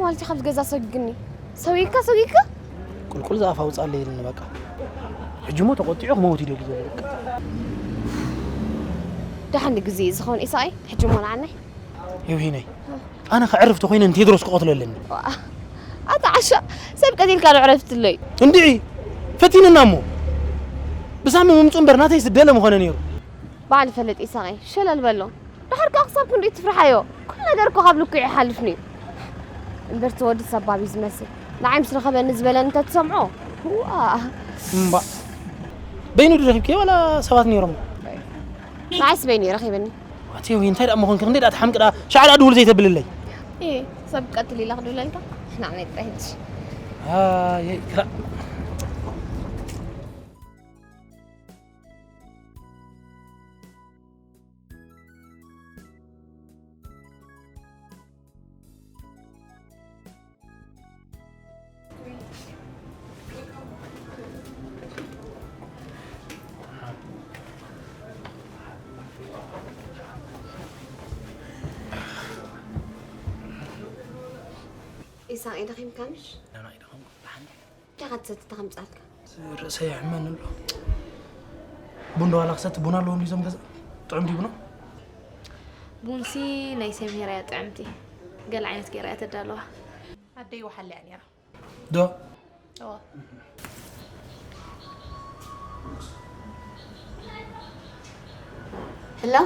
ማለት እዩ ካብዚ ገዛ ሰጊግኒ። ሰጊግካ ሰጊግካ? ቁልቁል ዝኣፍ ኣውፅኣለይ ኢልኒ በቃ። ሕጂ እሞ ተቆጢዑ ክመውት ይደሊ ዘሎ በቃ። ደሓን ግዜ እዩ ዝኸውን ኢሳይ። ሕጂ እሞ ንዓናይ። ይውሂነይ፣ ኣነ ከዕርፍ ተኾይነ ንቴድሮስ ክቐትሎ ኣለኒ። ኣታ ዓሻ፣ ሰብ ቀቲልካ ዶ ዕረፍትለይ? እንድዒ፣ ፈቲንና እሞ። ብሳሚ ምምፁ እምበር ናተይ ስደለ ምኾነ ነይሩ። በዓል ፈለጥ ኢሳቐይ፣ ሸለል በሎ። ደሓር ከኣ ክሳብ ክንደይ ትፍርሓዮ? ኩሉ ነገር እኮ ካብ ልክዑ ይሓልፍኒ እዩ። እምበር እቲ ወዲ ሰባብ እዩ ዝመስል። ንዓይ ምስ ረኸበኒ ዝበለኒ እንተትሰምዖ፣ ዋእ። እምባእ። በይኑ ድዩ ረኺብክዮ ዋላ ሰባት ነይሮም? ንዓይስ በይኑ እዩ ረኺበኒ። ኣቲ ወይ እንታይ ደኣ ምኾንኪ? ክንደይ ደኣ ትሓምቂ ደኣ? ሻዕ ደኣ ድውል ዘይተብልለይ። እየ፣ ሰብ ቀትል ኢላ ክድውለልካ? ንዓይ ጥራይ ሕጂ። ኣየ፣ ክላ- ኢሳቕ፣ ደኺምካ ምሽ? ናና ይደኸምኩ፣ ደሓን። እንታይ ኻትሰቲ ተኸምጻልካ? ርእሰይ ይሕመኒ ኣሎ። ቡን ዶ ዋላ ክሰቲ? ቡን ኣለዎም ድዩ እዞም ገዛ? ጥዑም ድዩ ቡኖም? ቡንሲ ናይ ሰሚራ እያ ጥዕምቲ። ገለ ዓይነት ገይራ እያ ተዳለዋ። ኣደይ ወሓለ እያ ነይራ። ዶ? እዋ። ሄሎ?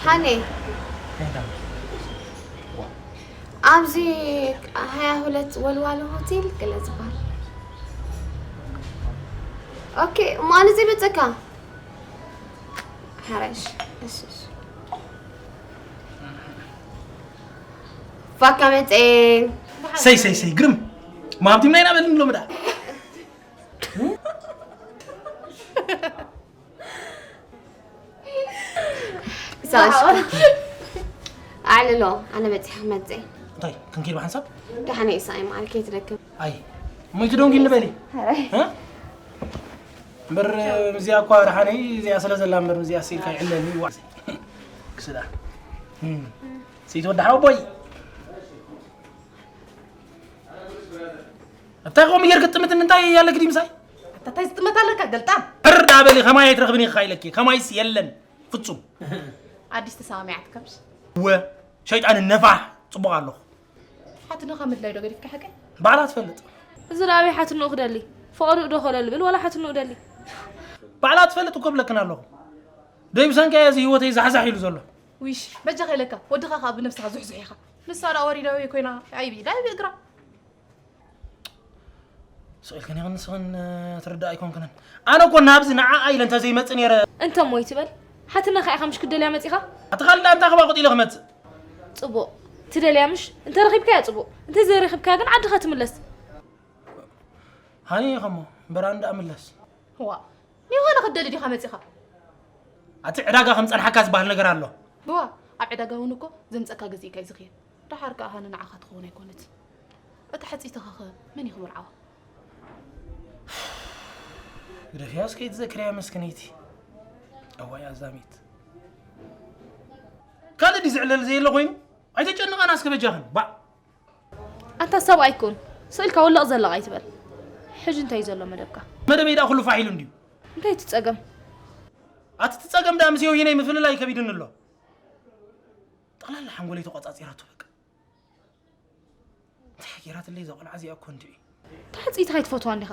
ሓኔ። እንታይ? ኣብዚ ሃያ ሁለት ወልዋሎ ሆቴል ገለ ዝበሃል። ኦኬ፣ እሞ ኣነ ዘይመጸካ? ሓራሽ። እሺ፣ እሺ። ፋካ መጸ። ሰይ፣ ሰይ፣ ሰይ፣ ግርም። ማብቲም ናይና በልን ሎምዳ። ኢሳሽ። ኣዕልሎ፣ ኣነ በጺሐ ክመጽእ። እንታይ፣ ክንከይድ ብሓንሳብ? ደሓነ ኢሳይ፣ መዓል ከይትደክም። ኣይ፣ እሞ ይትደንጉ ንበሊ። እ? እምበር፣ እዚኣ እኳ ደሓነይ፣ እዚኣ ስለ ዘላ እምበር፣ እዚኣ ስኢልካ ይዕለኒ፣ ዋ። ክስዳ። እም። ስኢት ወዲ ሓወቦይ። እንታይ ከምኡ ጌርክ ትጥምትኒ? እንታይ ኣለኪ ድዩ ምሳይ? ኣታ እንታይ ዝጥመት ኣለካ ገልጣም? ሕር ዳ በሊ፣ ከማይ ኣይትረኽብን ኢኻ ኢለኪ። ከማይስ የለን ፍጹም። ኣዲስ ተሰማሚዓት ከምሽ? ወ ሸይጣን ነፋሕ ጽቡቕ ኣለኹ። ሓትነኻ ምድላይ ዶ ገዲፍካ ሓቀይ? ባዕላ ትፈልጥ። እዚ ደኣ ኣበይ ሓትንኡ ክደሊ? ፈቐድኡ ዶ ኮለል ብል ዋላ ሓትንኡ ደሊ? ባዕላ ትፈልጥ እኮ ብለክን ኣለኹ። ደይ ብሰንኪ እዚ ህይወተይ ዛሕዛሕ ኢሉ ዘሎ። ዊሽ፣ በጃኻ ኢለካ፣ ወድኻ ኸኣ ብነብስኻ ዙሕዙሕ ኢኻ። ንሳ ደኣ ወሪዳ ወይ ኮይና፣ ኣይቢ፣ ዳይ ብእግራ። ስቕ ኢልክን ኢኽን ንስኽን፣ እ፣ ትርዳእ ኣይኮንክንን። ኣነ እኮ ናብዚ ንዓኣ ኢለ እንተ ዘይመጽእ ነይረ። እንተ እሞ ይትበል። ሓትነኻ ኢኻ ምሽ ክትደልያ መጺኻ? ኣቲ ካልእ ደኣ እንታይ ክባቑጥ ኢለ ክመጽእ? ጽቡቕ። ትደልያ ምሽ? እንተ ረኺብካያ ጽቡቕ። እንተ ዘይረኺብካያ ግን ዓድኻ ትምለስ። ሃኒ ኢኻ እሞ፣ እምበር ኣነ ደኣ ምለስ። ዋ፣ ንዮሃና ክትደሊ ዲኻ መጺኻ? ኣቲ ዕዳጋ ከም ጸንሓካ ዝበሃል ነገር ኣሎ። እዋ፣ ኣብ ዕዳጋ እውን እኮ ዘምጸካ ገዚእካ እዩ ዝኽየድ። ደሓር ከኣ ሃኒ ንዓኻ ትኸውን ኣይኮነትን። እታ ሕጽይትኻ ኸ መን እዩ ክምርዓዋ? ግደፍያ እስከ ይትዘክርያ መስክነይቲ። እዋይ ኣዛሚት። ካልእ ድዩ ዝዕለል ዘየለ ኮይኑ? ኣይተጨንቓና እስከ በጃኽን። ባእ። ኣንታ ሰብኣይ ኩን፣ ስቕ ኢልካ ውልቕ ዘለቕ ኣይትበል። ሕጂ እንታይ እዩ ዘሎ መደብካ? መደበይ ደኣ ኩሉ ፋሕ ኢሉ እንድዩ። እንታይ እቲ ጸገም? ኣቲ እቲ ጸገም ደኣ ምስ የውሂነይ ምፍልላይ ከቢድኒ ኣሎ። ጠቕላላ ሓንጎለይ ተቖጻጺራቶ በቃ። እንታይ ገይራትለይ እዛ ቆልዓ እዚኣ እኮ እንድዒ። ተሓጽይትኻ ኣይትፈትዋን ዲኻ?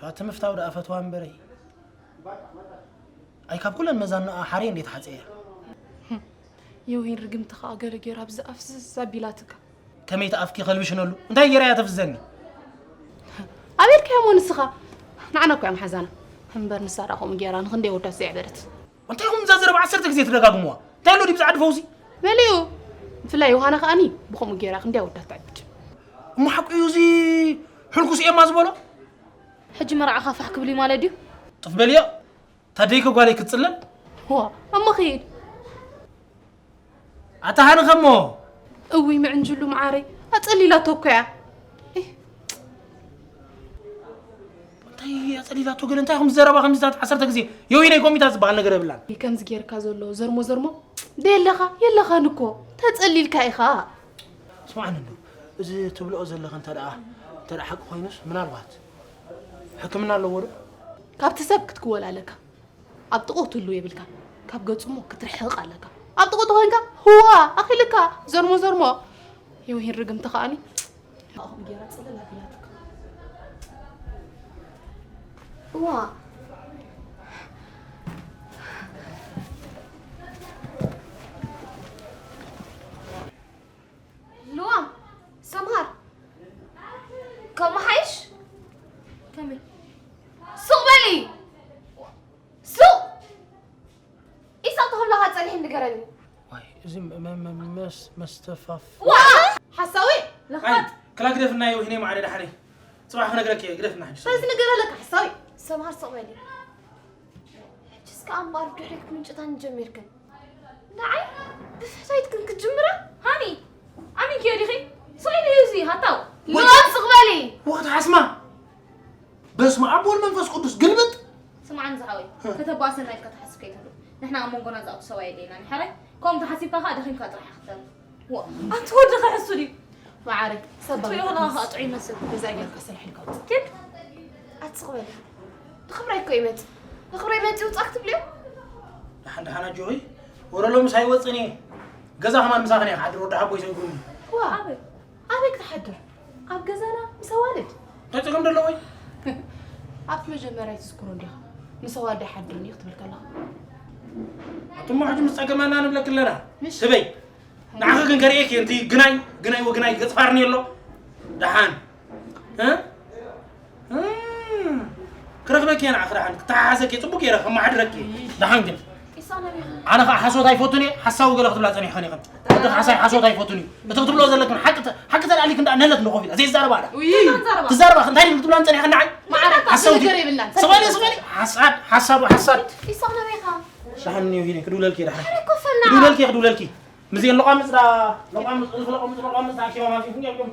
ኣቲ ምፍታው ደኣ ፈትዋ እምበረይ። ኣይ ካብ ኩለን መዛንኣ ሓረይ እንዴ ተሓጽየ። የውሂን ርግምቲ ኸኣ ገለ ገይራ ኣብዚ ኣፍዝዝ ኣቢላትካ። ከመይ እቲ ኣፍኪ ከልብሽነሉ? እንታይ ገይራ እያ ተፍዝዘኒ? ኣቤልካዮ እሞ ንስኻ? ንዓና እኮ እያ መሓዛና። እምበር ንሳ ደኣ ከምኡ ገይራ ንኽንደይ ኣወዳት ዘዕበደት። እንታይ ኢኹም እዛ ዘረባ ዓሰርተ ግዜ ትደጋግሙዋ? እንታይ ኣሎ ድዩ ብዛዕባ ፈውሲ? መሊኡ። ብፍላይ ዮሃና ከኣኒ ብኸምኡ ገይራ ክንደይ ኣወዳት ተዕብድ። እሞ ሓቁ እዩ እዚ ሕልኩስ ኤማ ዝበሎ? ሕጂ መርዓኻ ፋሕ ክብል እዩ ማለት ድዩ? ጥፍ በልዮ። ታደይከ ጓለይ ክትጽለል? ዋ፣ እሞ ኺድ። ኣታ ሃንኸ እሞ። እውይ ምዕንጅሉ መዓረይ፣ ኣጸሊላቶ እኮ እያ። እህ። እንታ ኣጸሊላቶ ገለ እንታይ ከም ዘረባ ከምዚ ታት ዓሰርተ ግዜ የወይነይ ኮሚታ ዝበሃል ነገር የብላን። ከምዚ ጌርካ ዘሎ ዘርሞ ዘርሞ ደየለኻ የለኻን እኮ ተጸሊልካ ኢኻ። ስማዕኒ እንዶ እዚ ትብልኦ ዘለኻ እንተ ደኣ እንተ ደኣ ሓቂ ኮይኑስ ምናልባት ሕክምና ኣለዎ ዶ? ካብቲ ሰብ ክትክወል ኣለካ። ኣብ ጥቕኡ ትህሉ የብልካ። ካብ ገጹ እሞ ክትርሕቕ ኣለካ። ኣብ ጥቕኡ ተኾይንካ ህዋ ኣኺልካ ዘርሞ ዘርሞ። የውሂን ርግምቲ ከኣኒ ኣኹም ጌራ ጽልል ኣቢላትካ። እዋ ልዋም ሰምሃር ከምኡ ሓይሽ ከመይ ሱቕ በሊ ሱቕ ኢሳቕ ተኸብለኻ ጸኒሕ ንገረኒ ዋይ እዚ መስተፋፍ ዋ ሓሳዊ ለኻት ክላ ግደፍና የውሂነ ማዕረ ዳሕሪ ጽባሕ ክነግረክ እየ ግደፍና ሕጂ ሰዚ ንገረለካ ሓሳዊ ሰምሃር ሱቕ በሊ ሕጂ እስከ ኣምባር ድሕሪት ምንጭታን ጀሚርክን ንዓይ ብፍሕሶይትክን ክትጅምራ ሃኒ ኣሚንክዮ ዲኺ ስቕ ኢሉ እዩ እዚ ሃታው ልዋም ስቕ በሊ ወቕት ሓስማ በስመ ኣብ ወልድ መንፈስ ቅዱስ ግልብጥ ስምዓኒ ዝሓወይ ከተባእሰና ኢልካ ትሓስብ ከይትህሉ ንሕና ኣብ መንጎና ዝኣቱ ሰብኣይ የለና ንሕራይ ከምኡ ተሓሲብካ ከዓ ደኺምካ ጥራሕ ክትተርፍ ኣንቲ ወዲ ከሕሱ ድዩ መዓረይ ሰብ ትሪኦ ከለኻ ከዓ ጥዑይ ይመስል ገዛ ጌርካ ስራሕ ኢልካ ውፅእ ኪድ ኣትስቕ በል ንኽብረይ እኮ ይመፅእ ንኽብረይ መፂእ ውፃእ ክትብልዮ ደሓን ደሓን ኣጆኺ ወረ ሎምስ ኣይወፅእን እየ ገዛ ከማን ምሳኽን እየ ክሓድር ወዲ ሓቦይ ሰጉኒ ዋ ኣበይ ኣበይ ክትሓድር ኣብ ገዛና ምስ ኣዋልድ እንታይ ፀገም ደለዎ እዩ ኣብቲ መጀመርያ ትዝክሮ እንዲኻ ምስ ኣዋልድ ኣይሓድርን እዩ ክትብል ከለኻ ኣቱሞ ሕጂ ምስ ፀገማና ንብለክ ኣለና ስበይ ንዓኺ ግን ከርእየኪ እንቲ ግናይ ግናይ ወግናይ ገፅፋርኒ ኣሎ ደሓን ክረኽበኪ እየ ንዓኺ ደሓን ክተሓሓዘኪ እየ ፅቡቅ ገይረ ከመሓድረኪ እየ ደሓን ግን ኣነ ከዓ ሓሶት ኣይፈቱን እየ ሓሳዊ ገለ ክትብላ ፀኒሕኽን ኢኽን ወዲ ካሕሳይ ሓሶት ኣይፈቱን እዩ እቲ ክትብሎ ዘለክን ሓቂ ሓቂ ተላሊክ እንዳ ነለት ንኾፍ ኢላ ዘይዛረባ ኣላ ትዛረባ እንታይ ድዩ ክትብላ ፀኒሕኽን ንዓይ ሓሳውቲ ስበሊ ስበሊ ሓሳድ ሓሳዱ ሓሳድ ደሓን እኒዮ ሂነ ክድውለልኪ እየ ደሓን ክድውለልኪ እየ ክድውለልኪ ምዚ ለቋምፅ ዳ ለቋምፅ ለቋምፅ ለቋምፅ ተኣኪቦም ኣፊኩም ጌርኩም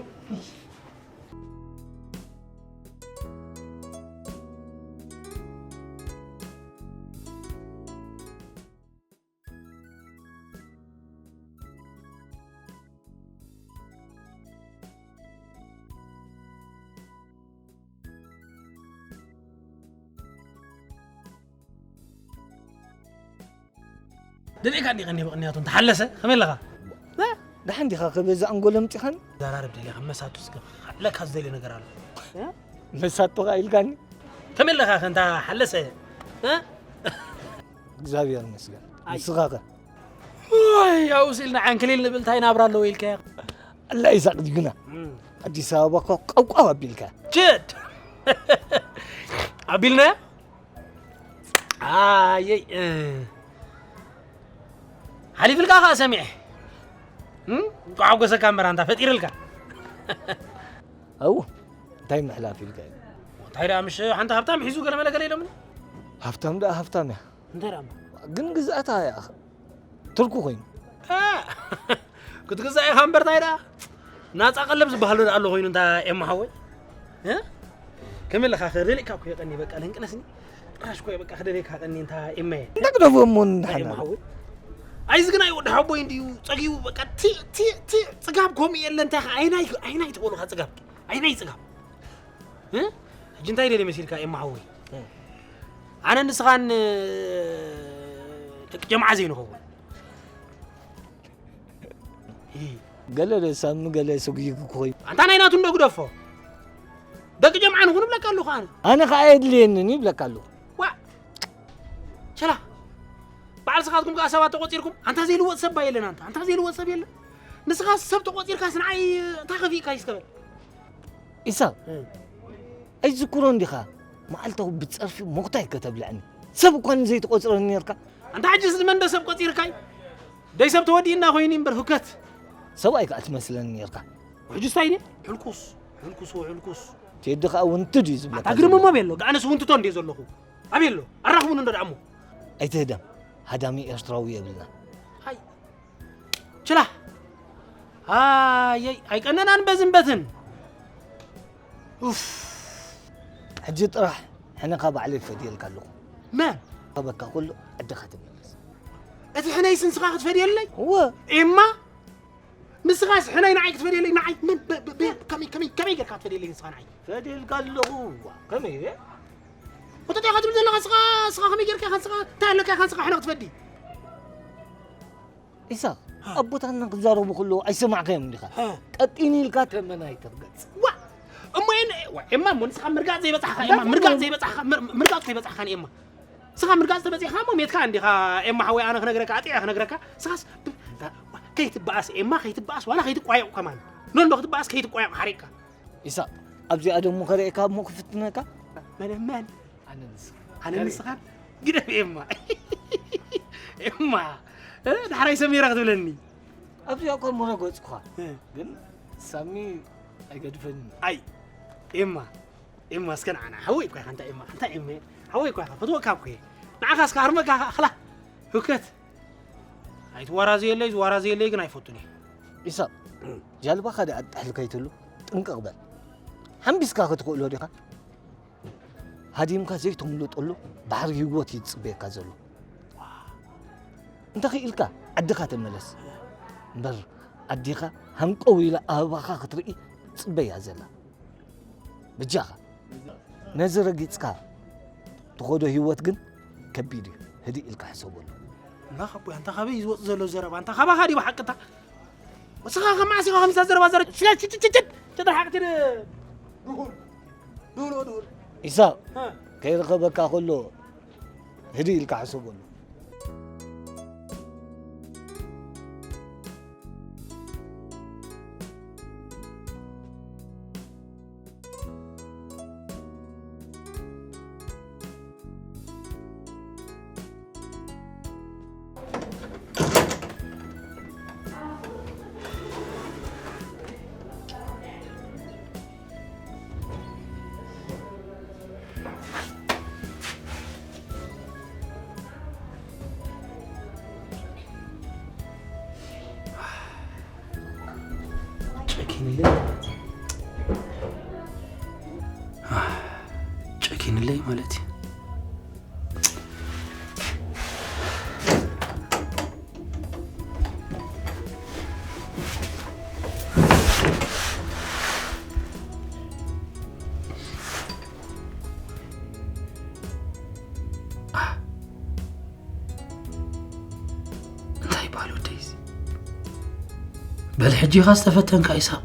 ደሊእካ እንዲኻ እኒሀ ብቕንያቱ እንተሓለሰ ከመይ ኣለኻ? ደሓን ዲኻ ከበዛ ኣንጎሎ ኣምፂኻኒ? ዘራርብ ደሊኻ መሳቱ እስከ ለካ ዝደልዮ ነገር ኣሎ። መሳቱ ኸዓ ኢልካኒ? ከመይ ኣለኻ ከ እንታ ሓለሰ? እግዚኣብሔር ይመስገን። ንስኻ ኸ? ወይ ኣብኡ ስኢልና ዓንክሊል ንብል እንታይ ናብራ ኣለዎ ኢልካዮ? ኣላ ኢሳቅ ጅግና። ኣዲስ ኣበባ እኮ ቀውቃው ኣቢልካ። ችድ ኣቢልናያ ኣየይ ሓሊፍልካ ከዓ ሰሚዐ እንኳዕ ሓጎሰካ እምበር ኣንታ ፈጢርልካ ኣው እንታይ ምሕላፍ ኢልካ እዩ እንታይ ደኣ ምሽ ሓንቲ ሃብታም ሒዙ ገለ መለ ገለ ኢሎምኒ ሃብታም ደኣ ሃብታም እያ እንታይ ደኣ ግን ግዝኣታ እያ ትርኩ ኮይኑ ክትግዛእ ኢኻ እምበር እንታይ ደኣ ናፃ ቀለብ ዝበሃል ዶ ኣሎ ኮይኑ እንታ ኤማ ሓወይ ከመይ ኣለኻ ደሊእካ እኮ የቀኒ በቃ ለንቅነስኒ ጥራሽ እኮ በቃ ክደልየካ ቀኒ እንታ ኤማየ እንዳ ግደፎ እሞ ንሓና ሓወይ ኣይዚ ግን ኣይወዲ ሓቦይ እንድዩ ፀጊቡ በቃ ቲ ቲ ቲ ፅጋብ ከምኡ የለ እንታይ ኣይናይ ኣይናይ ትበሉኻ ፅጋብ ኣይናይ ፅጋብ ሕጂ እንታይ ደልየ መሲልካ ኤማ ሓወይ ኣነ ንስኻን ደቂ ጀምዓ ዘይንኸውን ገለ ሳሚ ገለ ስጉይጉ ክኾይ ኣንታ ናይ ናቱ እንዶ ግደፎ ደቂ ጀምዓ ንኹን እብለካ ኣለኹ ኣነ ኣነ ከዓ የድልየንን ይብለካ ኣለኹ ዋ ቸላ በዓል ስኻትኩም ከዓ ሰባት ተቆፂርኩም ኣንታ ዘይልወጥ ሰብ የለን ኣንታ ኣንታ ዘይልወጥ ሰብ የለን ንስኻ ሰብ ተቆፂርካስ ንዓይ እንታይ ከፊእካ ይስተበል ኢሳብ ኣይዝክሮ እንዲኻ መዓልታዊ ብፀርፊ ሞኽታይ ከተብልዐኒ ሰብ እኳ ንዘይትቆፅረኒ ነርካ ኣንታ ሕጂ ዝመንደ ሰብ ቆፂርካይ ደይ ሰብ ተወዲእና ኮይኑ እምበር ህከት ሰብኣይ ከዓ ትመስለኒ ነርካ ሕጂ ስታይ ድየ ሕልኩስ ሕልኩስ ሕልኩስ ቴዲ ከዓ ውንትድ እዩ ዝብለካ ኣታ ግርምሞ ቤሎ ኣነስ ውንትቶ እንድየ ዘለኹ ኣበይ ኣሎ ኣራኽቡኒ እንዶ ደኣሞ ኣይትህደም ሃዳሚ ኤርትራዊ የብልና ችላ ኣየይ ኣይቀነናን በዝን በትን ኡፍ ሕጂ ጥራሕ ኣነ ካብ ባዕለይ ፈድየልካ ኣለኹ። መን ከበካ ኩሉ ዕድኻ ትመለስ። እቲ ሕነይስ ንስኻ ክትፈድየለይ? እወ ኤማ ንስኻስ ሕነይ ንዓይ ክትፈድየለይ? ንዓይ መን ብ- ብ- ብ- ከመይ ከመይ ከመይ ጌርካ ክትፈድየለይ ንስኻ ንዓይ? ፈድየልካ ኣለኹ። እዋ፣ ከመይ እየ? ወተት ኢኻ ትብል ዘለኻ ንስኻ ንስኻ ከመይ ጌርካ ኢኻ ንስኻ እንታይ ኣለካ ኢኻ ንስኻ ሕነ ክትፈዲ? ኢሳቕ፣ ኣቦታትና ክዛረቡ ከለዉ ኣይሰማዕካዮም እንዲኻ? እ። ቀጢን ኢልካ ተመን ኣይትርገጽ። ዋ እሞ ኤን ዋ ኤማ እሞ ንስኻ ምርጋጽ ዘይበጻሕካ ኤማ ምርጋጽ ዘይበጻሕካ ምር- ምርጋጽ ዘይበጻሕካ ንኤማ ንስኻ ምርጋጽ ተበጺሕካ እሞ ሜትካ እንዲኻ ኤማ ሓወይ ኣነ ክነግረካ ኣጢዐ ክነግረካ ንስኻስ ብ- ዋ፣ ከይትበኣስ ኤማ ከይትበኣስ ዋላ ከይትቋየቕ ከማን ኖኖ ክትበኣስ ከይትቋየቕ ሓሪቕካ ኢሳቕ፣ ኣብዚኣ ደሞ ከርእየካ እሞ ክፍትነካ? መለመን ኣነ ንስኻ። ኣነ ንስኻ ግደፍ ኤማ ኤማ እ፣ ዳሕራይ ሰሚራ ክትብለኒ ኣብዚኣ እኮ እሞ ረገጽኩኻ። እ። ግን ሳሚ ኣይገድፈንን። ኣይ ኤማ ኤማ እስከ ንዓና ሓወይ እኳ ኢኻ እንታይ ኤማ እንታይ ኤማ ሓወይ እኳ ኢኻ ፈትወካ እኮ እየ ንዓኻ እስከ ሃርመካ ኣኽላ ህውከት ኣይትዋራዘየለይ ዝዋራዘየለይ ግን ኣይፈቱን እየ ኢሳቕ፣ ጃልባኻ ደኣ ኣጣሕል ከይትህሉ ጥንቅቕ በል። ሓምቢስካ ክትኽእሎ ዲኻ? ሃዲምካ ዘይተምልጠሉ ባሕሪ ህይወት እዩ ዝጽበየካ ዘሎ። እንተኽኢልካ ዓድኻ ተመለስ እምበር፣ ኣዴኻ ሃንቀው ኢላ ኣበባኻ ክትርኢ ትጽበያ ዘላ። በጃኻ ነዚ ረጊጽካ ትኸዶ ህይወት ግን ከቢድ እዩ። ህድእ ኢልካ ሕሰበሉ። እና ካቦይ ኣንታ ካበይ እዩ ዝወጽእ ዘሎ ዘረባ ኣንታ ካባኻ ድዩ ብሓቅታ ወስኻ ከማዕስ ኢኻ ከምዛ ዘረባ ዘረ ሽለት ሽትሽትሽት ጭጥር ሓቅቲ ድሁል ድሁል ድሁል ኢሳቕ ከይረኸበካ ከሎ ህድእ ኢልካ ሕሰበሉ። ጨኪንለይ ማለት እዩ። ጨኪንለይ ማለት እዩ። እንታይ ይበሃል ወደይስ? በል ሕጂ ኢኻ ዝተፈተንካ ኢሳቕ።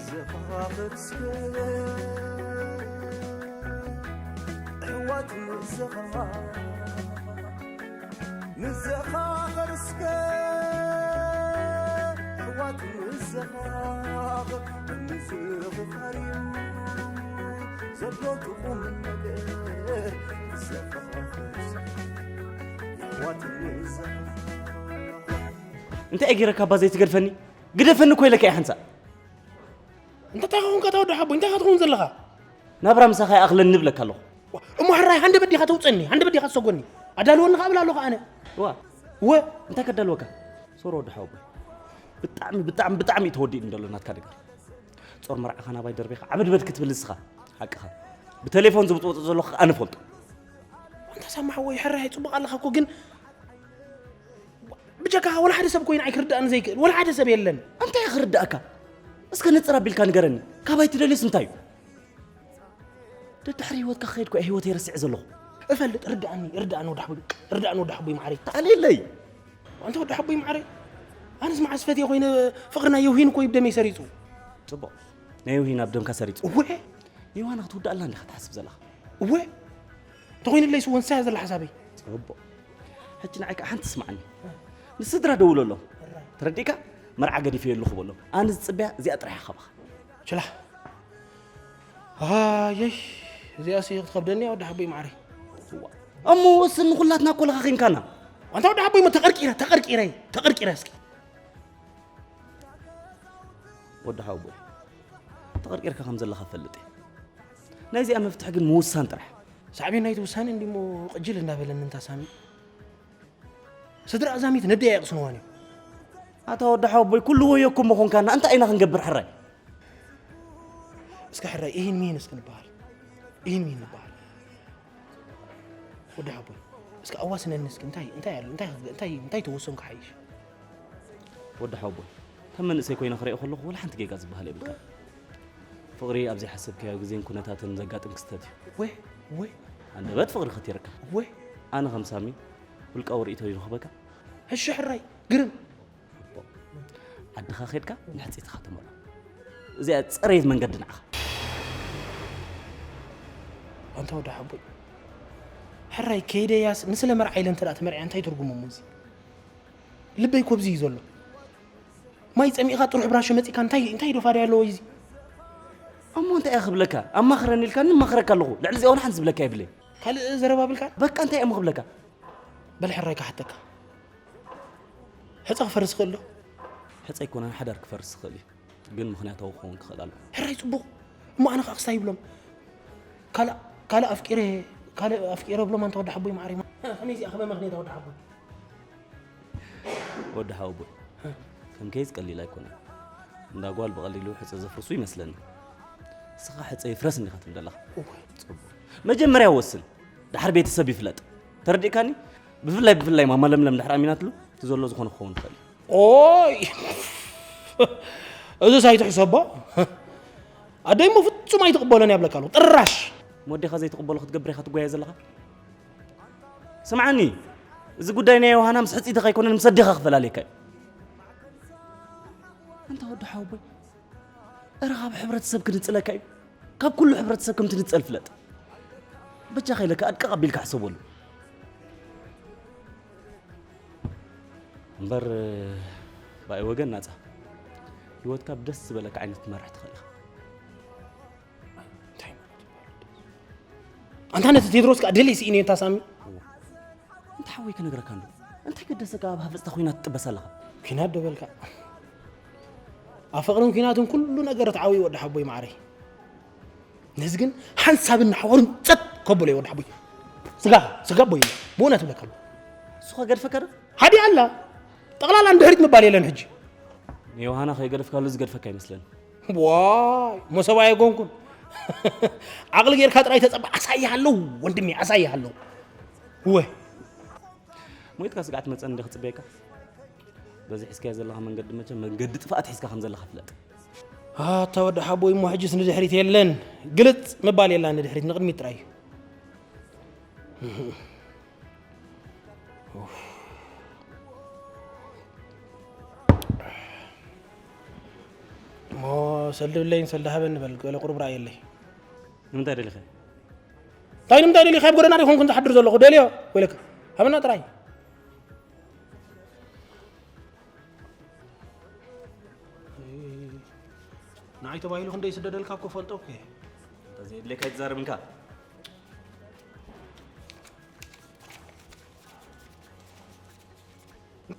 ዘኻኽር እስከ ኣሕዋት ንዘኻ ንዘኻኽር እስከ ኣሕዋት ንዘኻኽር ንምዝኽኻር እዩ ዘሎ እቲ ቁም ነገር ዘኻኽር እስከ ኣሕዋት ንዘኻ እንታይ እየ ገይረካ እባ ዘይትገድፈኒ? ግደፈኒ እኮ ኢለካ እየ ሓንሳእ። እንታይ ትኸውን ከታ ወዲ ሓቦይ እንታይ ትኸውን ዘለኻ? ናብራ ምሳኻ ይኣኽለኒ እብለካ ኣለኹ። እሞ ሕራይ ሃንደበት ዲኻ ተውፀኒ ሃንደበት ዲኻ ትሰጎኒ ኣዳልወኒ ከብል ኣለኹ ኣነ። ዋ ወ እንታይ ከዳልወካ? ሶሮ ወዲ ሓቦይ ብጣዕሚ ብጣዕሚ ብጣዕሚ እዩ ተወዲእኒ ዘሎ ናትካ ነገር። ጾር መርዓኻ ናባይ ደርቢኻ ዓበድበድ ክትብል ንስኻ ሓቅኻ። ብቴሌፎን ዝብጥበጦ ዘለኹ ኣነ ፈልጦ። ኣንታ ሳማ ሓወይ ሕራይ ፅቡቕ ኣለኻ እኮ ግን ብጀካኻ ወላ ሓደ ሰብ ኮይኑ ኣይክርዳእኒ ዘይክእል ወላ ሓደ ሰብ የለን። እንታይ ክርዳእካ? እስከ ንጽር ኣቢልካ ንገረኒ። ካባይ ትደልዮስ እንታይ እዩ? ደድሕሪ ህይወትካ ክኸይድ እኮ እየ ህይወተይ ረሲዐ ዘለኹ። እፈልጥ፣ ርድኣኒ፣ ርድኣኒ ወዲ ሓቦይ፣ ርድኣኒ ወዲ ሓቦይ ማዓረይ። ተኣልየለይ። ኣንታ ወዲ ሓቦይ ማዓረይ፣ ኣነስ መዓስ ፈትየ ኮይነ፣ ፍቕሪ ናይ የውሂን እኮ እዩ ብደመይ ሰሪጹ። ጽቡቕ። ናይ የውሂን ኣብ ደምካ ሰሪጹ። እወ። ዮሃና ክትውድኣላ እንዲኻ ትሓስብ ዘለኻ። እወ። እንተኾይኑለይስ እወ ንሳ እያ ዘላ ሓሳበይ። ጽቡቕ። ሕጂ ንዓይ ከኣ ሓንቲ ስማዓኒ። ንስድራ ደውለሎም። ተረዲእካ? መርዓ ገዲፈዮ ኣለኹ በሎም። ኣነ ዝጽበያ እዚኣ ጥራሕ እያ ካባኻ። ችላ። ኣየይ፣ እዚኣሲ ክትኸብደኒ እያ ወዲ ሓቦይ ማዓረይ። እዋ። እሞ ወስን ንኹላትና እኮ ለኻኺምካና። ኣንታ ወዲ ሓቦይ እሞ ተቐርቂረ፣ ተቐርቂረ፣ ተቐርቂረ እስኪ። ወዲ ሓቦይ፣ ተቐርቂርካ ከም ዘለኻ እፈልጥ እየ። ናይዚኣ መፍትሒ ግን ምውሳን ጥራሕ። ሳዕቤን ናይቲ ውሳነ እንዲሞ ቅጅል እንዳበለኒ እንታ ሳሚ። ስድራ ኣዛሚት ነደይ ኣይቕስንዋን እዮም። ኣታ ወዲ ሓወቦይ፣ ኩሉ ወዮኩም ምኾንካና፣ እንታይ ኢና ክንገብር ሕራይ? እስከ ሕራይ፣ ኢሂን ሚሂን እስኪ ንበሃል። ኢሂን ሚሂን ንበሃል። ወዲ ሓወቦይ፣ እስከ ኣዋስነኒ እስኪ፣ እንታይ፣ እንታይ ኣሎ? እንታይ፣ እንታይ፣ እንታይ ተወሰንኩ ሓይሽ? ወዲ ሓወቦይ፣ ከም መንእሰይ ኮይነ ክሪኦ ከለኹ፣ ወላ ሓንቲ ጌጋ ዝበሃል የብልካ። ፍቕሪ ኣብ ዘይሓሰብካዮ ግዜን ኩነታትን ዘጋጥም ክስተት እዩ። ወይ፣ ወይ። ኣንደበት ፍቕሪ ከቲርካ። ወይ። ኣነ ከም ሳሚ፣ ውልቃዊ ርእይቶ ይረኽበካ። ሕሺ ሕራይ፣ ግርም። ዓድኻ ኸድካ ንሕጽይትኻ ተመልኦ። እዚኣ ጽሬት መንገዲ ንዓኻ። ኣንታ ወዲ ሓቦይ፣ ሕራይ ከይደያስ ንስለ መርዓ ኢለ እንተ ደኣ ተመርዕያ እንታይ ትርጉም እሞ እዚ? ልበይ ኮብዚ እዩ ዘሎ። ማይ ጸሚእኻ ጥሩሕ ብራሾ መጺእካ እንታይ፣ እንታይ ዶ ፋይዳ ኣለዎ እዚ? እሞ እንታይ እየ ክብለካ? ኣማኽረኒ ኢልካኒ እማኽረካ ኣለኹ። ልዕሊ እዚኣ እውን ሓንቲ ዝብለካ የብለይ። ካልእ ዘረባ ብልካ? በቃ እንታይ እየ እሞ ክብለካ? በል ሕራይ ክሓተካ። ሕጸ ክፈርስ ይኽእል ዶ? ሕጸ ኣይኮነን ሓዳር ክፈርስ ይኽእል እዩ። ግን ምኽንያታዊ ክኸውን ክኽእል ኣለዎ። ሕራይ ጽቡቕ። እሞ ኣነ ኸኣ ክስታይ ይብሎም። ካልእ፣ ካልእ ኣፍቂረ፣ ካልእ ኣፍቂረ ብሎም ኣንታ ወዲ ሓቦይ ማዓረይ። ከመይ እዚኣ ከመይ ምኽንያታ ወዲ ሓቦይ? ወዲ ሓወቦይ፣ ከም ኬዝ ቀሊል ኣይኮነን። እንዳ ጓል ብቐሊሉ ሕጸ ዘፍርሱ ይመስለኒ። ንስኻ ሕጸ ይፍረስ እንዲኻ ትብል ዘለኻ። እወ። ጽቡቕ። መጀመርያ ወስን፣ ደሓር ቤተሰብ ይፍለጥ። ተረዲእካኒ? ብፍላይ፣ ብፍላይ ማማ ለምለም ድሕር ኣሚናትሉ፣ እቲ ዘሎ ዝኾነ ክኸውን ይኽእል እዩ። ኦይ! እዚስ ኣይትሕሰቦ። ኣደይ እሞ ፍጹም ኣይትቕበሎን እያ ብለካ ኣለኹ። ጥራሽ! ወዴኻ ዘይትቕበሎ ክትገብር ኢኻ ትጓየ ዘለኻ? ስምዓኒ፣ እዚ ጉዳይ ናይ ዮሃና ምስ ሕጽይትኻ ኣይኮነን፣ ምስ ኣዴኻ ክፈላልየካ እዩ። ኣንታ ወዲ ሓወቦይ፣ እረ ካብ ሕብረተሰብ ክንጽለካ እዩ። ካብ ኩሉ ሕብረተሰብ ከም ትንጸል ፍለጥ። በጃኻ ኢለካ ኣድቅቕ ኣቢልካ ሕሰበሉ። እምበር፣ ብኣይ ወገን ናጻ። ህይወትካ ብደስ ዝበለካ ዓይነት ክትመርሕ ትኽእል ኢኻ። እንታይ ማለት እዩ? ኣንታ ነቲ ቴድሮስ ከኣ ደልየ ስኢነዮ እንታ ሳሚ። እዋ። እንታይ ሓወይ ክነግረካ እንዶ? እንታይ ገደሰካ ኣብ ሃፈጽታ ኲናት ትጥበስ ኣለኻ? ኲናት ዶ በልካ? ኣብ ፍቕርን ኲናትን ኩሉ ነገር ተዓብዩ ወዲ ሓቦይ ማዓረይ። ነዚ ግን ሓንሳብን ሓወርን ጸጥ ከብሎ እዩ ወዲ ሓቦይ። ስጋ፣ ስጋ ቦይ፣ ብእውነት እብለካ ኣለኹ። ንሱ ከገድፈካ ዶ? ሃዲኣ ኣላ። ጠቕላላ ንድሕሪት ምባል የለን ሕጂ። ንዮሃና ከይገደፍካሉ ዝገድፈካ ይመስለኒ። ዋይ፣ መሶብ ኣይኮንኩን። ዓቕሊ ጌርካ ጥራይ ተጸበ፣ ኣሳይሃለሁ ወንድሜ፣ ኣሳይሃለሁ። እወ። ሞይትካ ስጋዕ ትመጸኒ እንደ ክጽበየካ? በዚ ሒዝካዮ ዘለኻ መንገዲ መቸም መንገዲ ጥፍኣት ሒዝካ ከም ዘለኻ ፍለጥ። ኣታ ወዲ ሓቦይ፣ እሞ ሕጅስ ንድሕሪት የለን። ግልጽ ምባል የላን ንድሕሪት፣ ንቕድሚት ጥራይ እዩ። እሞ ሰልዲ ብለይን ሰልዲ ሃበኒ በል፣ ገለ ቁሩብ ራእየለይ። ንምንታይ ደሊኸ? እንታይ ንምንታይ ደሊኸ? ኣብ ጎደና ዶ ይኾንኩን ዝሓድር ዘለኹ? ደልዮ ወይለካ። ሃበና ጥራይ። ንዓይ ተባሂሉ ክንደይ ይስደደልካ እኮ ፈልጦ እኮ እየ። እንተዘየድልየካ ኣይትዛረብ እንካ።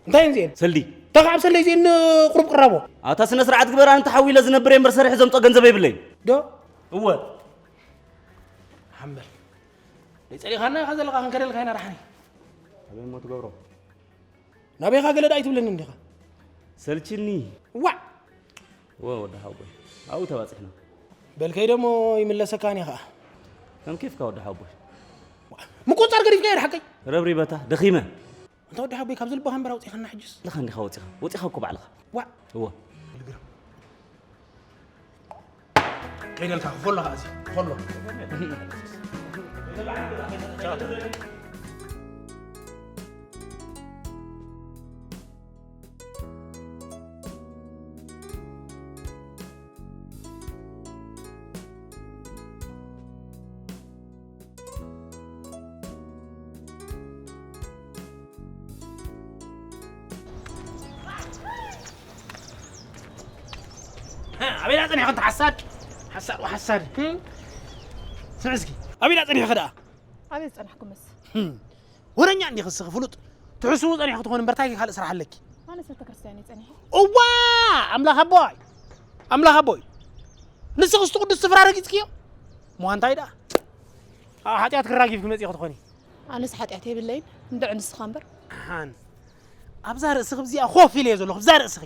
እንታይ እየን እዚአን? ሰልዲ። እንታይ ካብ ሰልዲ እዚአን ቁሩብ ቅራቦ? ኣታ ስነ ስርዓት ግበር፣ ኣነ ተሓዊለ ዝነብር እየ እምበር ሰሪሐ ዘምጾ ገንዘብ የብለይን። ዶ? እወ። ሓምበል። ደይ ጸሊኻና ኢኻ ዘለኻ፣ ክንከደልካ ኢና ዳሕሪ። ኣበይ እሞ ትገብሮ? ናበይኻ ገለ ደኣ ኣይትብለኒ እንዲኻ? ሰልችኒ። ዋዕ! እወ ወዲ ሓወቦይ፣ ኣብኡ ተባጺሕና። በል ከይደ እሞ ይምለሰካን እየ ኸኣ። ከም ኬፍካ ወዲ ሓወቦይ። ዋዕ! ምቁጽጻር ገዲፍካዮ ድሓቀይ? ረብሪበታ፣ ደኺመ። ኣንታ ወዲ ሓወቦይ፣ ካብዚ ልብኻ እምበር ኣውጺኻና ሕጅስ። ለኻ እንዲኻ ወጺኻ፣ ወጺኻ እኮ ባዕልኻ። ዋዕ! እወ። ልግርም። ይደልካ፣ ክፈሎ ከኣ እዚ፣ ክፈሎ። ኣበይ ዳ ጸኒሕካ፣ እንተ ሓሳድ? ሓሳድ ወሓሳድ። ስምዒ እስኪ፣ ኣበይ ዳ ጸኒሕካ ደኣ? ኣበይ ዝጸናሕኩምስ? ወረኛ እንዲኺ እስኺ ፍሉጥ። ትሕስቡ ጸኒሕኪ ትኾኒ እምበር፣ ታይ ካልእ ስራሕ ኣለኪ? ኣነስ ቤተክርስትያን እየ ጸኒሐ። እዋ! ኣምላኽ ኣቦይ! ኣምላኽ ኣቦይ! ንስኺስ እቲ ቅዱስ ስፍራ ረጊጽክዮ? እሞ እንታይ ደኣ? ኣብ ሓጢኣት ክራጊፍኪ መጺእኺ ትኾኒ። ኣነስ ሓጢኣት የብለይን፣ እንድዒ ንስኻ እምበር። ኣሃን። ኣብዛ ርእስኺ ብዚኣ ኮፍ ኢለ እየ ዘለኹ፣ ብዛ ርእስኺ።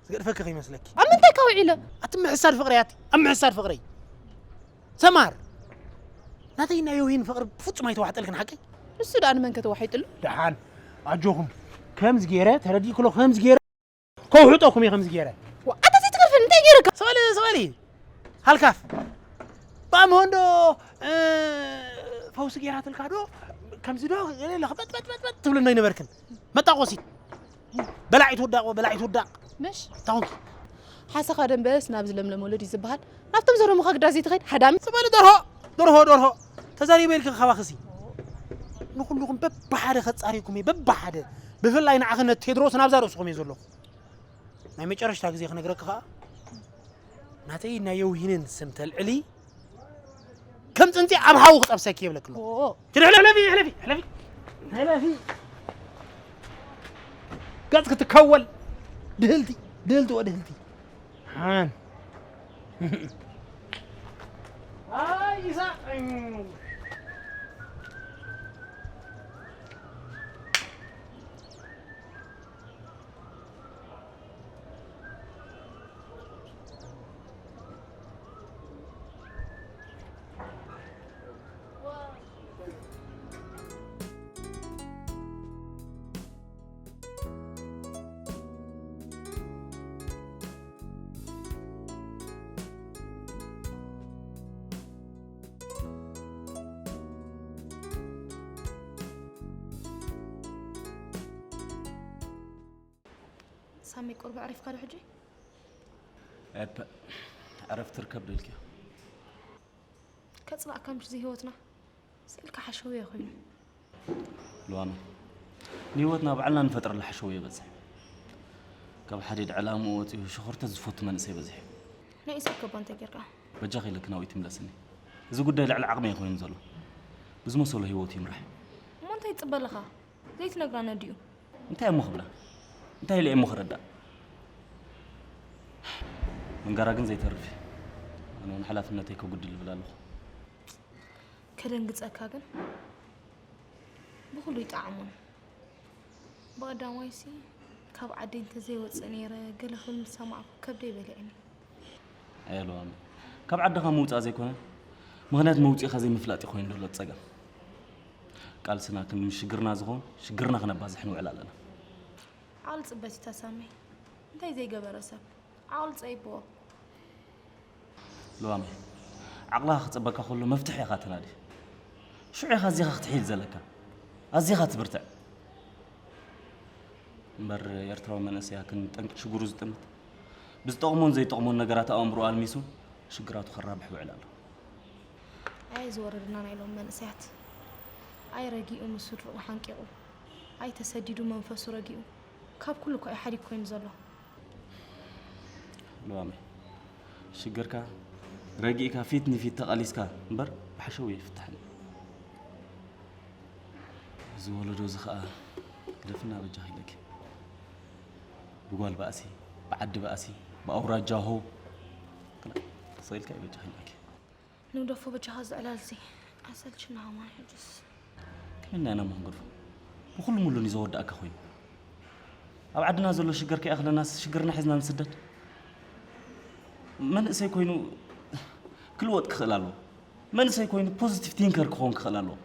ዝገድፈኪ ከይመስለኪ። ኣብ ምንታይ ካብ ውዒለ? ኣቲ ምሕሳድ ፍቕሪ ኣቲ፣ ኣብ ምሕሳድ ፍቕሪ። ሰማር፣ ናተይ ናይ ዮሂን ፍቕሪ ብፍጹም ኣይተዋሕጠልክን ሓቀይ? ንሱ ደኣ ንመን ከተዋሒጥሉ? ደሓን፣ ኣጆኹም። ከምዚ ገይረ ተረዲእኩ ኣለኹ፣ ከምዚ ገይረ ከውሕጠኩም እየ፣ ከምዚ ገይረ። ዋ፣ ኣታ ዘይትገርፈኒ፣ እንታይ ገይረካ? ስቕ በሊ፣ ስቕ በሊ። ሃልካፍ። ብኣምሆ እንዶ፣ እ፣ ፈውሲ ገይራትልካ ዶ? ከምዚ ዶ? ገለ ኢለ በጥ፣ በጥ፣ በጥ፣ በጥ ትብሉ እንዶ ኣይነበርክን? መጣቆሲት። በላዒት ውዳቕ፣ በላዒት ውዳቕ። ምሽ? ታኹም። ሓሰኻ ደንበስ ናብ ዝለምለም ወለድ እዩ ዝበሃል። ናብቶም ዘረሙኻ ግዳ ዘይትኸይድ ሃዳሚ። ስቕ በሊ ደርሆ፣ ደርሆ፣ ደርሆ። ተዛሪበ ኢልኪ ከባኽሲ። ንኹልኹም በብሓደ ከጻሪኩም እየ፣ በብሓደ። ብፍላይ ንዓኽን ነቲ ቴድሮስን ኣብዛ ርእስኹም እየ ዘለኹ። ናይ መጨረሽታ ግዜ ክነግረኪ ኸኣ፣ ናተይ ናይ የውሂንን ስም ተልዕሊ፣ ከም ጽንጺ ኣብ ሓዊ ክጸብሰኪ የብለኪ ኣለኹ። ኦ። ኪዲ ሕለፊ፣ ሕለፊ፣ ሕለፊ፣ ሕለፊ። ገጽ ክትከወል ድህልቲ፣ ድህልቲ ወድህልቲ። ሓን። ኣይ፣ ይሳቕ። ሳሚ፣ ቁርብ ዕሪፍካ ዶ ሕጂ? እፐ፣ ዕረፍቲ ርከብ ዶ ኢልክዮ? ከጽላእካ ምሽ እዚ ህይወትና? ስእልካ ሓሸውየ ኮይኑ። ልዋመ፣ ንህይወትና ባዕልና ንፈጥረላ ሓሸውየ ይበዝሕ። ካብ ሓዲድ ዕላምኡ ወጺኡ ሸኾርተት ዝፈቱ መንእሰይ በዚሑ። ናይ ኢሳቅ ከባ እንታይ ጌርካ? በጃኺ ኢለኪ ናብኡ ኣይትምለስኒ። እዚ ጉዳይ ልዕሊ ዓቕመይ እዩ ኮይኑ ዘሎ። ብዝመሰሎ ህይወቱ ይምራሕ። እሞ እንታይ ትጽበ ኣለኻ? ዘይትነግራ ነዲኡ። እንታይ እሞ ክብላ? እንታይ ኢለ እሞ ክረዳእ? ምንጋራ ግን ዘይተርፍ እዩ። ኣነ እውን ሓላፍነተይ ከጉድል ይብል ኣለኹ። ከደንግጸካ ግን ብኹሉ ይጠዓሙን። ብቐዳማይሲ ካብ ዓደይ እንተዘይወጽእ ነይረ ገለ ክብል ምስ ሰማዕኩ ከብደይ በሊዕኒ። ኣየ ልዋመ፣ ካብ ዓድኻ ምውጻእ ዘይኮነ፣ ምኽንያት መውጽኢኻ ዘይምፍላጥ እዩ ኮይኑ ዘሎ ጸገም። ቃልስና ክንዲ ምስ ሽግርና ዝኾን፣ ሽግርና ክነባዝሕ ንውዕል ኣለና። ዓቕሊ ጽበት እዩ ተሳመይ። እንታይ ዘይገበረ ሰብ? ዓቕሊ ጸይብዎ። ልዋመ፣ ዓቕልኻ ክጸበካ ከሎ መፍትሒ ኢኻ ተናዲ። ሽዑ ኢኻ ኣዚኻ ክትሕይል ዘለካ። ኣዚኻ ትብርትዕ። እምበር ኤርትራዊ መንእሰይ ኣክን ጠንቂ ሽግሩ ዝጥምት፣ ብዝጠቕሞን ዘይጠቕሞን ነገራት ኣእምሮኡ ኣልሚሱ ሽግራቱ ከራብሕ ይውዕል ኣሎ። ኣየ ዝወረደና ናይ ሎም መንእሰያት። ኣይ ረጊኡ ምስ ስድርኡ ሓንቂቑ። ኣይ ተሰዲዱ መንፈሱ ረጊኡ። ካብ ኩሉ እኮ እዩ ሓዲግ ኮይኑ ዘሎ። ልዋመ፣ ሽግርካ ረጊእካ ፊት ንፊት ተቓሊስካ እምበር ብሓሸውየ ኣይፍታሕን እዩ። እዚ ወለዶ እዚ ኸኣ ግደፍና በጃኺ ኢለኪ። ብጓል ባእሲ፣ ብዓዲ ባእሲ፣ ብኣውራጃ ሆ። ክላ-፣ ስቕ ኢልካ እዩ በጃኺ ኢለኪ። ንግደፎ በጃኻ እዚ ዕላል እዚ። ኣሰልችና ኸማን ሕጅስ። ከመይ ኢልና ኢና እሞ ክንገድፎ? ብኹሉ ሙሉን እዩ ዘወዳእካ ኮይኑ። ኣብ ዓድና ዘሎ ሽግር ከይኣኽለናስ ሽግርና ሒዝና ንስደድ? መንእሰይ ኮይኑ ክልወጥ ክኽእል ኣለዎ። መንእሰይ ኮይኑ ፖዚቲቭ ቲንከር ክኸውን ክኽእል ኣለዎ።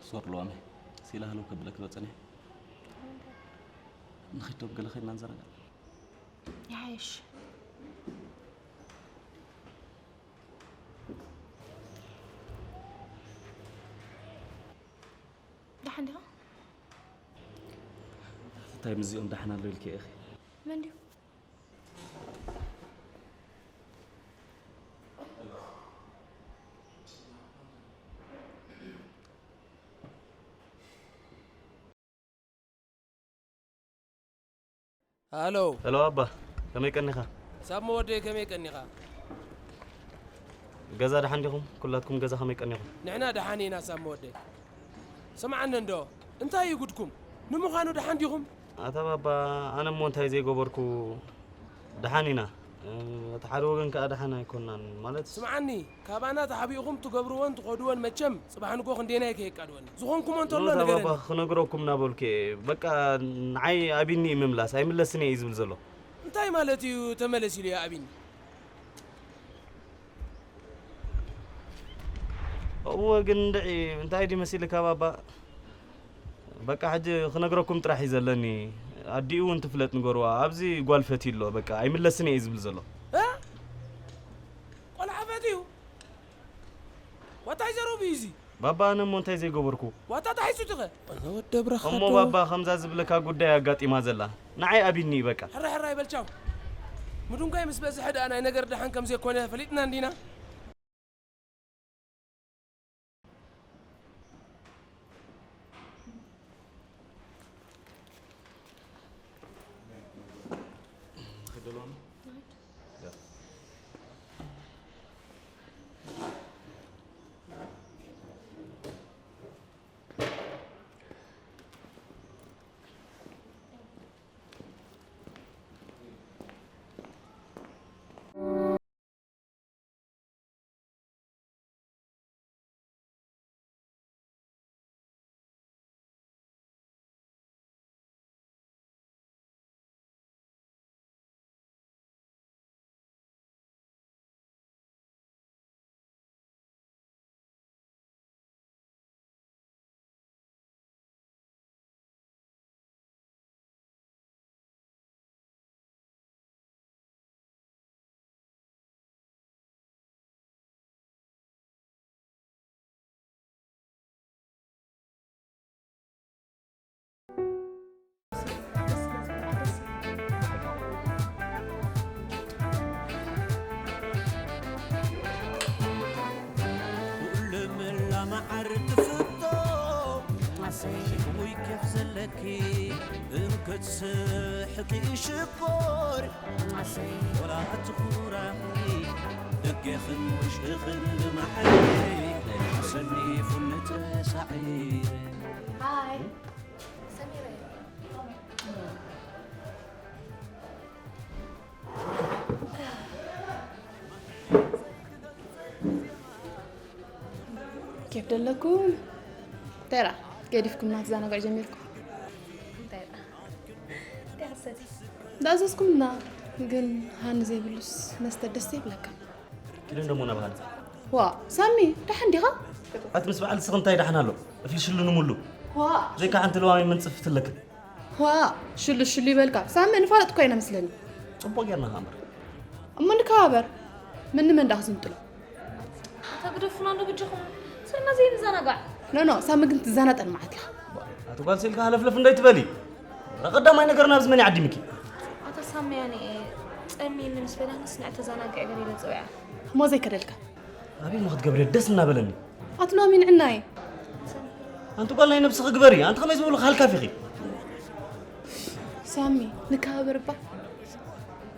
ዞር ለዋመ፣ ሲላ ህለው ከብለክ ዶ ጸኒሐ? ንኺድ ዶብ ገለ ኸይድና ንዘናጋዕ። ይሓይሽ። ደሓን ዲኻ? እንታይ ምስዚኦም ደሓን ኣሎ ኢልኪ ኢኺ? መን ድዩ? ሃሎ። ሄሎ ኣባ፣ ከመይ ቀኒኻ? ሳሞ ወደይ፣ ከመይ ቀኒኻ? ገዛ ደሓን ዲኹም? ኩላትኩም ገዛ ከመይ ቀኒኹም? ንሕና ደሓን ኢና ሳሞ ወደይ። ስምዓኒ እንዶ፣ እንታይ እዩ ጉድኩም? ንምዃኑ ደሓን ዲኹም? ኣታ ባባ፣ ኣነ እሞ እንታይ ዘይገበርኩ? ደሓን ኢና። እ፣ እቲ ሓደ ወገን ከኣ ደሓን ኣይኮናን፣ ማለት ስምዓኒ፣ ካባና ተሓቢእኹም ትገብርዎን ትኸድዎን መቸም ጽባሕ ንግሆ ክንደየናይ ከየቃድወኒ። ዝኾንኩሞ እንተሎ ኖታ ንገረኒ። ባባ፣ ክነግረኩም እናበልኩ እየ። በቃ ንዓይ ኣቢኒ እዩ ምምላስ፣ ኣይምለስን እየ እዩ ዝብል ዘሎ። እንታይ ማለት እዩ ተመለስ ኢሉ ይኣብኒ? እወ፣ ግን እንድዒ እንታይ ድዩ መሲልካ ባባ? በቃ ሕጂ ክነግረኩም ጥራሕ እዩ ዘለኒ። ኣዲኡ እውን ትፍለጥ ንገርዋ። ኣብዚ ጓል ፈትዩ ኣሎ፣ በቃ ኣይምለስን እየ እዩ ዝብል ዘሎ። እ? ቆልዓ ፈትዩ? ዋታይ ዘረቡ እዩ እዚ? ባባ፣ ኣነ እሞ እንታይ ዘይገበርኩ? ዋታ ተሓይሱ ትኸ? ኣነ ወደ ብረኻ እሞ ዶ? ባባ፣ ከምዛ ዝብለካ ጉዳይ ኣጋጢማ ዘላ። ንዓይ ኣቢኒ እዩ በቃ። ሕራይ ሕራይ በል ቻው። ምድንጓይ ምስ በዝሐ ደኣ ናይ ነገር ደሓን ከም ዘይኮነ ፈሊጥና እንዲና? ኩሉ መላ መዓር ትፍቶ፣ ውይ ኬፍ ዘለኪ፣ እንክትስሕቂ ሽኮር፣ ወላ ትኹራኺ፣ ደገኽን ውሽጥኽን ብመዓር፣ ሰኒፉኒ ተሳዒረ። ሃይ፣ ሰሚረ። ኬፍ ደለኩም? እንታይ ደኣ ገዲፍኩምና ትዘናግዑ ጀሚርኩም? እንታይ ደኣ እንታይ ክትሰቲ? እንዳዘዝኩምና፣ ግን ሃኒ ዘይብሉስ መስተ ደስ ይብለካ። ኪዱ እንደሞ ናብሃኒ። ዋ፣ ሳሚ፣ ደሓን ዲኻ? ኣቲ ምስ በዓል ንስኺ እንታይ ደሓን ኣሎ? እፍሊ ሽሉ ንምሉ። ዋ። ዘይካ ሓንቲ ለዋሚ መንጽፍ ትለክን። ዋ፣ ሽሉ ሽሉ ይበልካ። ሳሚ ንፋለጥ እኮ ኢና መስለኒ። ጽቡቕ ጌርና ከኣ እምበር። እሞ ንከባበር። መን ንመን ደኣ ክዝንጥሎ? ኣታ ግደፉና እንዶ በጃኹም። ስርና ዘይንዘናጋዕ። ኖ፣ ኖ፣ ሳሚ ግን ትዘናጠል መዓት ኢኻ። ኣቲ ጓል ሲልካ ሃለፍለፍ እንዳይትበሊ። ቀዳማይ ነገር ናብዚ መን ይዓዲምኪ? ኣታ ሳሚ ያኔ ጸሚኒ ምስ በላንስ ንዕ ተዘናግዕ ገለ ኢለ ጽውያ። እሞ ዘይከደልካ? ኣበይ እሞ ክትገብርዮ ደስ እናበለኒ። ኣቲ ሎሚ ንዕናይ። ኣንቲ ጓል ናይ ነብስኺ ግበሪ። ኣንቲ ከመይ ዝበሉ ሃልካፍ ኢኺ። ሳሚ፣ ንከባበር እባ።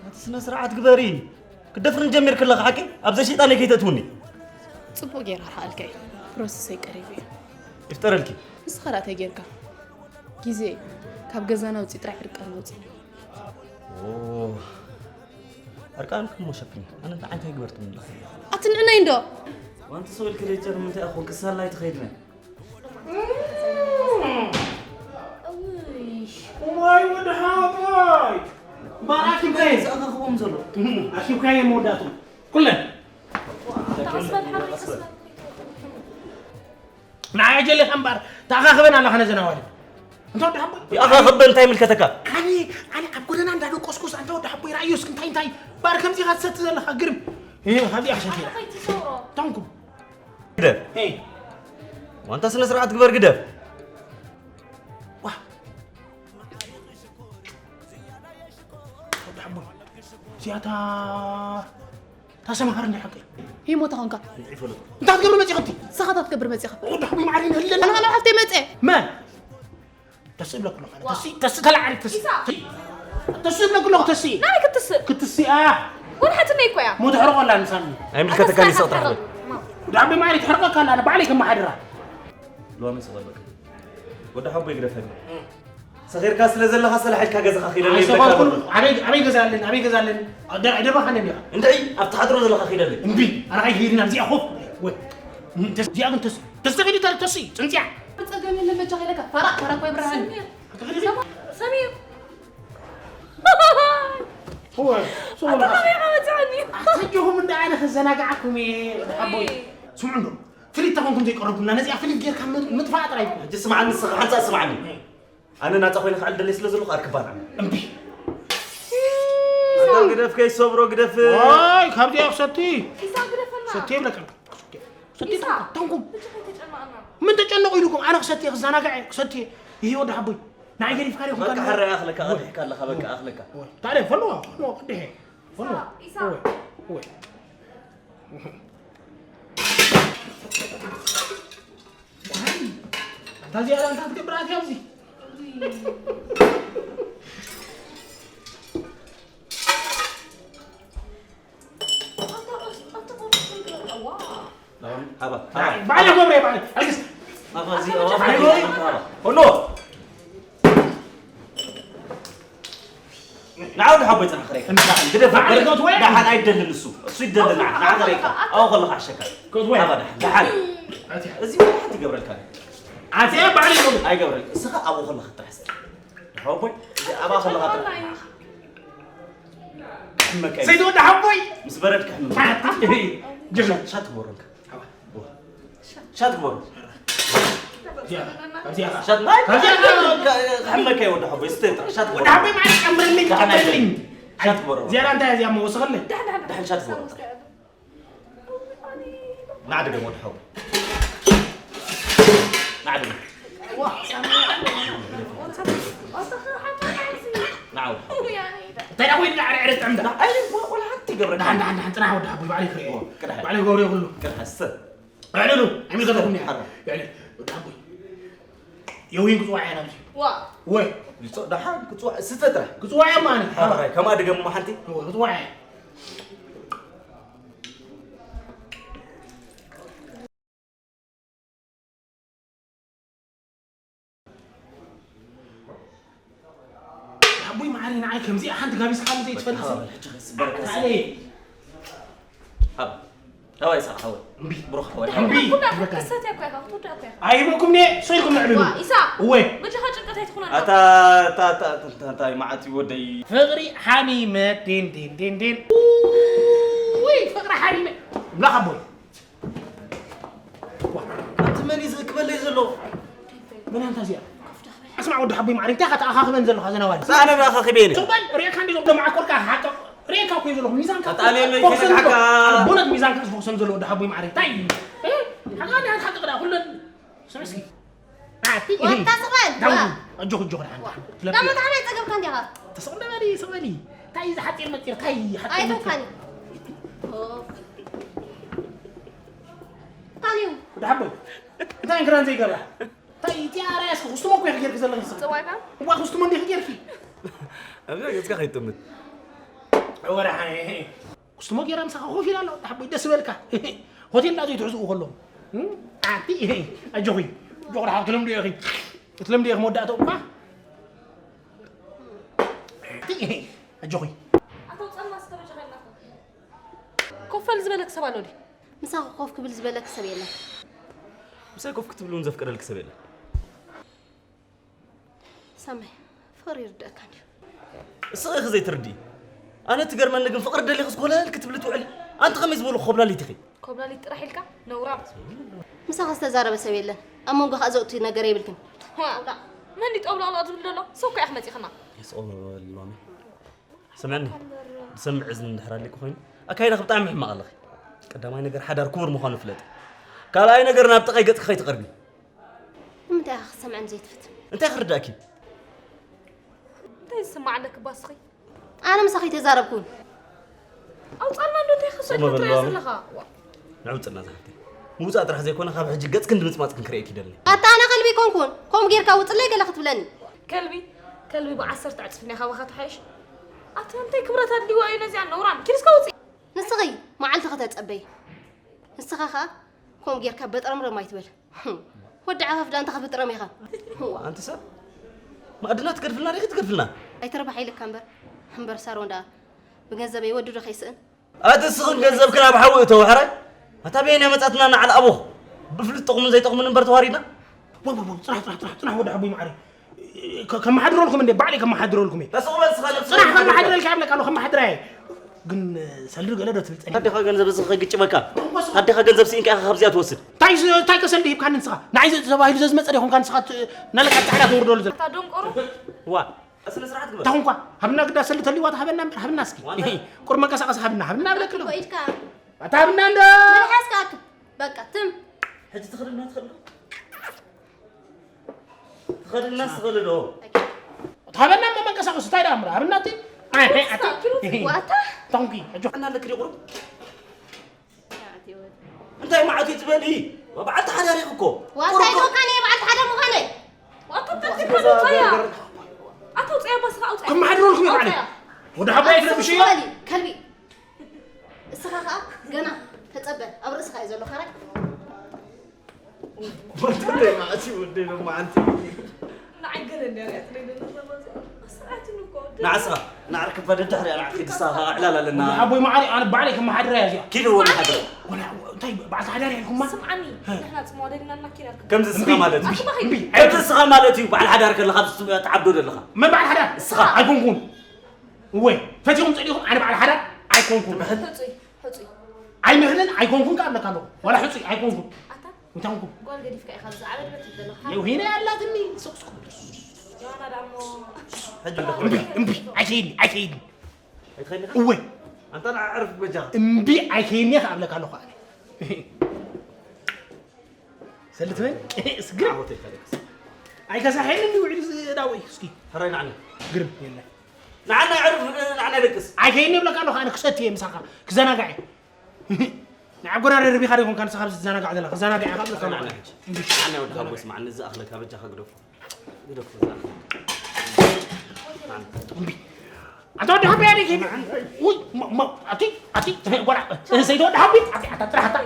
ኣቲ ስነ ስርዓት ግበሪ። ክትደፍርኒ ጀሚርኪ ኣለኺ ሓቂ? ኣብ ዘይሸይጣነይ ከይተእትውኒ። ጽቡቕ ጌርካ ከኣልካ እዩ። ፕሮሰሰይ ቀሪቡ እዩ። ይፍጠረልኪ። ንስኻ ደኣ እንታይ ጌርካ? ግዜ ካብ ገዛና ውጽእ ጥራይ ዕርቃን ኣውጽእ። ኦ፣ ዕርቃንኪ እሞ ሸፍኒ። ኣነ እንታይ ዓይነት ኣይግበርትን ኣለኹ። ኣቲ ንዕናይ እንዶ። ዋንቲ ሰው ኢልኪ ሌጀር ምንታይ ኣኾን ክሳላይ ትኸይድነ? እውይ። እዋይ ወዲ ሓወቦይ። እምበኣር ኣኪብካየ። ዝኣኻኽቦም ዘሎ። ኣኪብካየ መወዳእቱ። ኩለን። ተቐስ በል ሓወይ፣ ቀስ በል። ንዓይ ኣጀሊኻ እምበኣር ተኣኻኽበን ኣለኻ ነዘን ኣዋልድ። እንተ ወዲ ሓቦይ። ይኣኻ ክበ እንታይ ይምልከተካ? ኣነ ኣነ ኣብ ጎደና እንዳደቆስኩስ ኣንተ ወዲ ሓቦይ ራእዮስ እንታይ እንታይ ባር ከምዚ ኢኻ ትሰቲ ዘለኻ ግርም። እ፣ ካብዚ ኢኻ ሰቲ። ኣነ ከይትሰውሮ። ታንኩም። ግደፍ። እ። ዋንታ ስነ ስርዓት ግበር ግደፍ። ዋ። ወዲ ሓቦይ። እዚኣታ ታሰማኻር እንዲ ሓቂ። ሂሞታ ኾንካ። እንታይ ይፈልጥ? እንታይ ክትገብር መፂኽቲ? ንስኻ እንታይ ክትገብር መፂኻ? ወዲ ሓቦይ ማዕረ ይንህለና። ኣነ ኣነ ሓፍተይ መፀ። መን? ተስእ ብለኩ ኣለኹ ኣነ። ተስእ፣ ተስእ ተላዓሊ ተስእ። ኢሳ። ተስእ ብለኩ ኣለኹ ተስእ። ናበይ ክትስእ? ክትስእ እያ። ወላ ሓትነይ እኮ እያ። ሞ ተሕርቆ ኣላ ንሳኒ። ኣይምልከተካን እዩ፣ ስቕ ጥራሕ በል። ዳቤ ማዕረ ተሕርቀካ ኣላ፣ ኣነ ባዕለይ ከመሓድራ። ሎሚ ስቕ በል በቃ። ወዲ ሓቦይ ግደፈኒ። ሰኺርካ ስለ ዘለኻ ሰላሕ ኢልካ ገዛኻ ኺደለይ ይብለካ ኣይሰኸርኩን። ኣለኹ። ኣበይ፣ ኣበይ ገዛ ኣለኒ? ኣበይ ገዛ ኣለኒ? ኣደ-፣ ኣይደርባኻን እንዲኻ። እንድዒ፣ ኣብቲ ሓድሮ ዘለኻ ኺደለይ። እምቢ፣ ኣነ ኣይክይድን ኣብዚኣ ኮፍ። ወይ፣ ተስ-፣ እዚኣ ግን ተስ-፣ ተስተኺሉ ተር-፣ ተስኢ፣ ጽንጽያ። ብጸገም የለን በጃኻ ኢለካ። ፈራቕ፣ ፈራቕ ወይ ብርሃን። ሰሚር፣ ሰማ-፣ ሰሚር። እወ፣ ኣታ ሰሚር። ካበይ ኢኻ መጺኣኒ? ኣታጆኹም እንዳ ኣነ ክዘናግዓኩም እየ፣ ሓቦይ። እይ። ስምዑ እንዶ፣ ፍሊት ተኾንኩም ዘይቀረቡና፣ ነዚኣ ፍሊት ጌርካ ም-፣ ምጥፋእ ጥራይ። ሕጂ ስምዓኒ፣ ንስኻ ሓንሳእ ስምዓኒ። እይ። ኣነ ናጻ ኮይነ ክዕል ደልየ ስለ ዘለኹ ኣርክባና። እምቢ። ኣታ ግደፍ ከይሰብሮ ግደፍ። ዋይ፣ ካብዚኣ ክሰቲ። ኢሳ ግደፈና። ሰቲ ይብለካ። ሰቲ ኢሳ። ተንኩም። ብቻ ከይተጨነቕና። ምን ተጨነቑ ኢልኩም? ኣነ ክሰቲ ክዘናጋዕ ክሰቲ። ይሄ ወዲ ሓቦይ። ንዓይ ገዲፍካ ዲኹም በቃ ካልእ? ሓራይ ኣኽለካ፣ ወይ። ቀዲሕካ ኣለኻ፣ በቃ ኣኽለካ። ወይ። ታዲያ ፈልዋ፣ ፈልዋ፣ ቀዲሐ። ፈልዋ። ኢሳ። ወይ። ወይ። ኣንታ እዚኣ እንታይ ክትገብር ኣትያ ኣብዚ? ኣባ፣ ኣባ። ባዕለ ገብረ፣ ባዕለ። ኣልግስ። ኣባ፣ እዚ፣ ኣባ፣ ባዕለ ገብረ። ኣባ። ሆኖ። ንዓ ወዲ ሓቦይ ጽናሕ ክረይካ። እንዳ ግደፍ፣ ባዕለ ገት ወይ? ደሓን ኣይደልን እሱ። እሱ ይደልን፣ ንዓ፣ ንዓ ክረይካ። ኣብኡ ከለኻ ዓሸካ። ገት ወይ? ኣባ፣ ደሓን፣ ደሓን። ኣትያ። እዚ ወላ ሓንቲ ይገብረልካ። ኣትያ፣ ባዕለ ገብረ። ኣይገብረልካ። እስኻ ኣብኡ ከለኻ ጥራሕ ስለ። ሓቦይ፣ እዚ ኣብኣ ከለኻ ጥራሕ። ክሕመካ እዩ። ዘይትወዲ ሓቦይ! ምስ በረድ ክሕመካ። ሻት፣ ሻት ክበረልካ። ሻት ክበሩ። እዚኣ፣ እዚኣ። ሻት ናይ ክሕመካ እዩ ወዲ ሓቦይ፣ ስተ ጥራሕ ሻት ክበሩ። ወዲ ሓቦይ ማለት ጨምርልኝ፣ ደሓን ጨምርልኝ። ሻት ክበሩ። እዚኣ እንታይ እዚኣ መወስኸለይ? ደሓን ሻት ክበሩ። ናዕድም ወዲ ሓወይ። ናዕድም። ናዕው። እንታይ ደኣ ኮይኑ ዕረ ዕረ ጥዕምዳ? ኣይ፣ ወላ ሓንቲ ይገብረካ። ደሓን፣ ደሓን፣ ደሓን፣ ጽናሕ ወዲ ሓቦይ፣ ባዕለይ ክርእዮ። ቅድሓ። ባዕለይ ክገብሮ ይኽእሉ። ቅድሓ፣ ስተ። ኣዕልሉ፣ ኣይምልከተኩም እያ። ሓራ። ኣዕልሉ፣ ወዲ ሓቦይ። የውሂን ክጽዋዕ እያ ናብዚ። ዋ። ወይ። ይጾ-፣ ደሓን ክጽዋዕ፣ ስተ ጥራሕ። ክጽዋዕ እያ ማኒ። ሓራ፣ ከማ ድገም ሓንቲ። ወይ፣ ክጽዋዕ እያ። ሓቦይ መዓረይ፣ ንዓይ ከምዚኣ ሓንቲ ጋቢዝካ ዘይትፈልጥ ሰብ። በቃ፣ በቃ፣ በቃ። ታዲያ። ሃብ። ሃብ፣ ይስሓቅ ሓወይ። እምቢ። ብሩኽ ሓወይ። እምቢ። ኩላ ክትሰትያ እኮ ኢኻ፣ ክትወድኣ እኮ ኢኻ። ኣይህበኩም እየ፣ ሰይኩም እዕልሉ። ዋ፣ ኢሳቅ። እወ። በጃኻ ጭንቀት ኣይትኹነና። ኣታ፣ ኣታ፣ ኣታ፣ ኣታ፣ ኣታ፣ እንታይ መዓት እዩ ወደይ። ፍቕሪ ሓሚመ፣ ዴን፣ ዴን፣ ዴን፣ ዴን። ውይ፣ ፍቕሪ ሓሚመ። ብላኽ ኣቦይ። ኣንቲ መን እዩ ዝእክበለይ ዘሎ? መን ኣንታ እዚኣ? ኣስማዕ ወዲ ሓቦይ ማዕረ፣ እንታይ ኢኻ ተኣኻኽበን ዘለኻ ዘናዋሪ? ኣነ ዶ ኣኻኺበ እየ? ጽቕ በል፣ ርእየካ እንዲ ዞም ዶ መዓኮርካ ሓቀ-፣ ርእየካ እኮ እዩ ዘለኹ። ሚዛንካ ኣጣልየለይ፣ ፎክሰን ከይተሓካ። ኣሎ። ኣቦነት ሚዛንካ ዝፎክሰን ዘሎ ወዲ ሓቦይ ማዕረ። እንታይ እዩ? እ? ሓቃ እንዲ ሓቂ ቅዳ፣ ኩለን ስምስኪ። ኣቲ፣ ዋታ ስቕ በል። ዳውዱ፣ ዋ። ኣጆኹ፣ ኣጆኹ፣ ደሓን፣ ደሓን። ትለምዲ። ዳሞ ታዕናይ ጸገብካ እንዲኻ? ተስቕ እንደ በሊ፣ ስቕ በሊ። እንታይ እዩ ዝሓጺር መጺር? እንታይ እዩ ሓጺር መጺር? ኣይተውካኒ። ኦ። እንታይ እዩ? ወዲ ሓቦይ። እንታይ እንክራን ዘይገብራ? እንታይ እቲ ኣርኣያ እስኪ ኩስትሞ እኮ ኢኺ ጌርኪ ዘለኺ ንስኺ። ጽዋዕካ? እዋ ኩስትሞ እንዲኺ ጌርኪ። ኣብዚ ገጽካ ከይትጥምት። ወራ ሓይ። ኩስትሞ ጌራ ምሳኻ ኮፍ ኢላ ኣሎ። ሓቦይ ደስ በልካ። ሆቴል እንዳዘይ ትሕዝኡ ከለኹም። እም? ኣንቲ ኣጆኺ። ኣጆኺ ደሓን ትለምዱ ኢኺ። ትለምዱ ኢኺ መወዳእታ እኳ። ኣንቲ ኣጆኺ። ኣቶ ጸልማስ ከበጃ ከለካ። ኮፍ በል ዝበለክ ሰብ ኣሎ ድዩ? ምሳኻ ኮፍ ክብል ዝበለክ ሰብ የለን። ምሳይ ኮፍ ክትብል እውን ዘፍቀደልክ ሰብ የለን። ሳመይ፣ ፍቕሪ ይርደኣካ እንድዩ። እስኺ ኢኺ ዘይትርድኢ። ኣነ ትገርመኒ ግን ፍቕሪ ደሊኽስ ኮለል ክትብሊ ትውዕሊ። ኣንቲ ከመይ ዝበሉ ኮብላሊት ኢኺ? ኮብላሊት ጥራሕ ኢልካ? ነውራም። ምሳኻ ዝተዛረበ ሰብ የለን። ኣብ መንጎኻ ዘእቱ ነገር የብልክን። ዋው። መን ድዩ ጠብለቕለቕ ዝብል ዘሎ? ሰብ እኮ ኢኻ መፂኽና። የስቆም በል ሎሚ። ስምዕኒ፣ ዝሰምዕ እዝኒ እንድሕር ኣሊኩ ኮይኑ ኣካይዳኺ ብጣዕሚ ሕማቕ ኣለኺ። ቀዳማይ ነገር ሓዳር ክቡር ምዃኑ ፍለጢ። ካልኣይ ነገር ናብ ጥቓይ ገፅኪ ከይትቐርቢ። ንምንታይ ኢኻ ክትሰምዐኒ ዘይትፍትን? እንታይ ክርዳእኪ? እንታይ ዝስማዕ ኣለኪ ባስኺ? ኣነ ምሳኺ ተዛረብኩን። ኣውፃልና እንዶ እንታይ ክሰድ ጽመ ክትሪኦ በለዋ። ዘለኻ? ዋ። ንዕውፅና ዝሓፍተይ። ምውፃእ ጥራሕ ዘይኮነ ካብ ሕጂ ገፅክን ድምፅማፅክን ክርእየኪ ይደሊ። ኣታ ኣነ ከልቢ ኣይኮንኩን። ከምኡ ጌርካ ውፅለይ ገለ ክትብለኒ። ከልቢ፣ ከልቢ ብዓሰርተ ዕፅፍ እንዲያ ካባኻ ትሓይሽ። ኣታ እንታይ ክብረት ኣድልዋ እዩ ነዚኣ ነውራም? ኪድ እስከ ውፅእ። ንስኺ መዓልቲ ከተጸበይ። ንስኻ ኸኣ ከምኡ ጌርካ በጥረምረም ኣይትበል። ወዲ ዓፋፍ ደኣ እንታይ ክትብጥረም ኢኻ? ኣንቲ ሰብ፣ ማዕድና ትገድፍልና ዲኺ ትገድፍልና? ኣይትርባሕ ኢልካ እምበር። እምበር ሳሮን ደኣ ብገንዘበይ ወዲ ዶ ከይስእን? ኣቲ እስኽን ገንዘብክን ኣብ ሓዊ እተው፣ ሕራይ? ኣታ በየን እያ መጻትና ንዓል ኣቦኽ? ብፍሉጥ ጥቕሙን ዘይጠቕሙን እምበር ተዋሪድና? ዋው፣ ዋው፣ ዋው፣ ጽናሕ፣ ጽናሕ፣ ጽናሕ፣ ጽናሕ፣ ወዲ ሓቦይ መዓረይ። ከ-፣ ከመሓድረልኩም እንዴ? ባዕለይ ከመሓድረልኩም እየ። ተስቑ በል እስኻ ነብስኻ ጽናሕ፣ ከመሓድረልካ እብለካ ኣለኹ፣ ከመሓድራ እየ። ግን ሰልዲ ገለ ዶ ትብል ጸኒሕ? ኣዴኻ ገንዘብ እዚ ከግጭመካ? ኣዴኻ ገንዘብ ስኢንካ ኢኻ ካብዚኣ ትወስድ። እንታይ ዝ-፣ እንታይ ከ ሰልዲ ሂብካኒ ንስኻ? ንዓይ ዘ-፣ ተባሂሉ ዘዝመጸ ዶ ይኾንካ ንስኻ ት-፣ ናለካ ጻዕዳ ተውርደሉ ዘለካ? ኣታ ደንቆሮ። ዋ፣ ስነ ስርዓት ግበር። እንታይ ኾንኳ? ሃብና ግዳ ሰልዲ ተልይዋ ተሃበና እምበር፣ ሃብና እስኪ። ዋንታ? ቁር መንቀሳቐሲ ሃብና፣ ሃብና እብለካ ኣለኹ። እኮ ኢድካ። ኣታ ሃብና እንዶ። መን ሓዝካ ኣክብ? በቃ፣ ትም። ሕጂ ትኽድና ትኽእል ዶ? ትኸድና ትኽእል ዶ? ታበና እሞ መንቀሳቐሲ እንታይ ደኣ እምራ? ኣብናቲ? ኣይ፣ ኣይ፣ ኣቲ። ዋታ? ታንኪ፣ ኣጆ። እና ለክሪ ቁሩብ። እንታይ መዓት እዩ ዝበሊ? በዓልቲ ሓዳር እኮ። ዋታ ቁሩብ እኮ። ኢልካ እኔ በዓልቲ ሓዳር ምዃነይ? ዋታ እንታይ ትበሉ? ኣውፅያ። ኣታ ኣውፅያ፣ ባስኻ ኣውፅያ። ከመሓድረልኩም እዩ ባዕለይ። ኣውፅያ። ወደ ሓባይ ትረብሽ እያ። በሊ፣ ከልቢ። እስኻ ኸኣ ገና ተጸበ፣ ኣብ ርእስኻ እዩ ዘሎ፣ ካራይ። ወደይ መዓት እዩ፣ ወደይ ሎማዓንቲ። ንዓይ ገለ እንድያ ሪኣ ትለይ ዘላ እዛ እዚኣ። ኣስርዓትኒ እኮ። ንዓስኻ፣ ንዓርክባ ደድሕሪኣ፣ ንዓርኪ ድስኻ ዕላል ኣለና። ሓቦይ መዓሪ፣ ኣነ ባዕለይ ከመሓድራ እያ እዚኣ። ኪድ ወላ ሓድራ። ወላ፣ እንታይ በዓልቲ ሓዳር ኢልኩማ? ስምዓኒ፣ ሀ። ንሕና ጽምዋ ደሊና እና ኪድ ኣርክባ። ከምዚ እስኻ እምቢ፣ ማለት እዩ። እምቢ፣ እምቢ፣ ከምዚ እስኻ ማለት እዩ፣ በዓል ሓዳር ከለኻ ኣብዚ ትዓብዶ ዘለኻ። መን በዓል ሓዳር? እስኻ። ኣይኮንኩን። እወ፣ ፈቲኹም ጸሊኹም ኣነ በዓል ሓዳር ኣይኮንኩን። ሕጹይ፣ ሕጹይ። ኣይምህልን ኣይኮንኩን ከኣ እብለካ ኣለኹ። ዋላ ሕጹይ ኣይኮንኩን። ኣታ እንታይ ኮንኩን? ጓል ገዲፍካ ኢኻ ኣብዚ ዓበድ በት ዘለኻ። የው ሂነ ኣላትኒ፣ ስቕ ስቕ። ዮሃና ዳሞ። ሕጂ እምቢ፣ እምቢ፣ ኣይከይድኒ፣ ኣይከይድኒ። ኣይትኸይድኒ ኢኻ? እወ። ኣንታ ንዓ ዕርፍ በጃኻ። እምቢ፣ ኣይከይድኒ ከኣ እብለካ ኣለኹ ኣነ። ሰልትበል፣ እስግር። ዓወተይ ፈለክስ። ኣይከሳሐን እንዲ ውዕል ዝዳወይ፣ እስኪ። ሕራይ ንዓኒ። ግርም፣ የለ። ንዓና ዕርፍ፣ ንዓና ደቅስ። ኣይከይን ይብለካ ኣለኹ፣ ኣነ ክሰቲ እየ ምሳኻ፣ ክዘናጋዕ እየ። ንዓብ ጎራረ ርቢኻ ዶ ይኾንካ ንስኻ ኣብዚ ትዘናጋዕ ዘላ፣ ክዘናጋዕ እየ ካብ ንዓና ኣለኻ። ሕጂ። ንዓና ወዲ ሓጎስ፣ መዓኒ ዝኣኽለካ በጃኻ ግደፎ። ግደፎ ዝኣኽለካ። እምቢ። ኣታ ወዲ ሓበይ ኣደይ ከይዲ። ውይ፣ ማ-፣ ማ-፣ ኣቲ፣ ኣቲ፣ ጓና፣ ሰይቲ ወዲ ሓበይ፣ ኣቲ፣ ኣታ ጥራሕ ኣታ።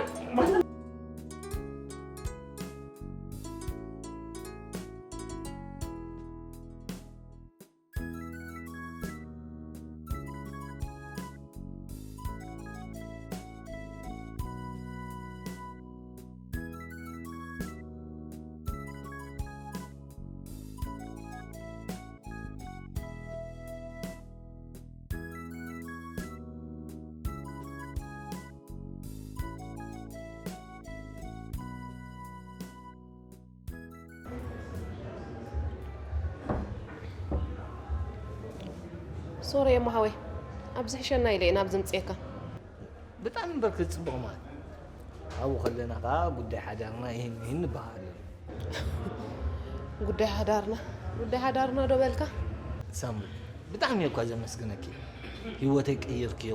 ሶሪ እሞ ሓወይ፣ ኣብዚ ሕሸና ኢለ ኢና ኣብዚ ምፅኤካ። ብጣዕሚ እምበር ክትፅብቕ ማለት። ኣብኡ ከለና ከዓ ጉዳይ ሓዳርና ይህን ይህን ንበሃል። ጉዳይ ሓዳርና፣ ጉዳይ ሓዳርና ዶ በልካ? ሳምሪ፣ ብጣዕሚ እየ እኳ ዘመስግነኪ። ህይወተይ ቀይርክዮ።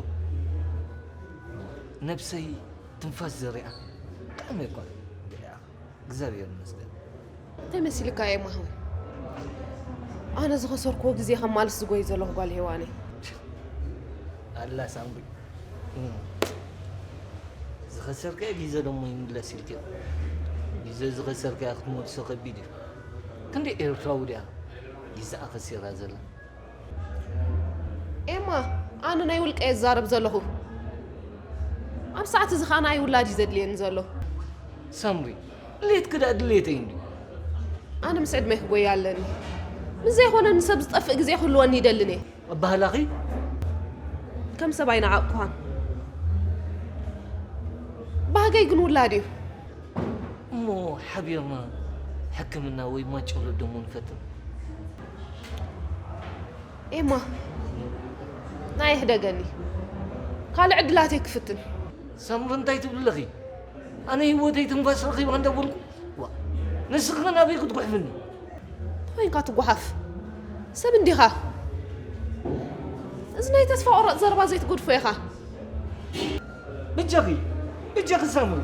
ነብሰይ ትንፋስ ዘሪኣ። ብጣዕሚ እየ እኳ ዘሪኣ። እግዚኣብሔር ይመስገን። እንታይ መሲልካ እየ ማህወ? ኣነ ዝኸሰርክዎ ግዜ ከማልስ ዝጎይ ዘለኹ ጓል ሄዋን እየ። ኣላ ሳምሪ። እም። ዝኸሰርካዮ ግዜ ደሞ ይምለስ ኢልክዮ። ግዜ ዝኸሰርካዮ ክትመልሶ ከቢድ እዩ። ክንደይ ኤርትራዊ ድያ ግዜኣ ከሲራ ዘላ? ኤማ፣ ኣነ ናይ ውልቀ እየ ዝዛረብ ዘለኹ። ኣብ ሰዓት እዚ ኸኣ ናይ ውላድ እዩ ዘድልየኒ ዘሎ። ሳምሪ፣ ድሌትኪ ደኣ ድሌተይ እንድዩ። ኣነ ምስ ዕድመይ ክጎይ ኣለኒ። ምስ ዘይኮነ ንሰብ ዝጠፍእ ግዜ ክህልወኒ ይደልን እየ። ኣባህላኺ? ከም ሰብ ኣይነዓቕኩኻን። ባህገይ ግን ውላድ እዩ። እሞ ሓቢርና ሕክምና ወይ ማጨሎ ደሞ ንፈትን። ኤማ፣ ናይ ሕደገኒ። ካልእ ዕድላተይ ክፍትን። ሳምሪ፣ እንታይ ትብሊ ኣለኺ? ኣነ ህይወተይ ትንፋስ ረኺባ እንዳበልኩ፣ ዋ፣ ንስኺ ከ ናበይ ክትጉሕፍኒ? እንታይ ኮይንካ ትጓሓፍ? ሰብ እንዲኻ። እዚ ናይ ተስፋ ቆረጽ ዘረባ ዘይትገድፎ ኢኻ። ብጃኺ፣ ብጃኺ ሳምሪ፣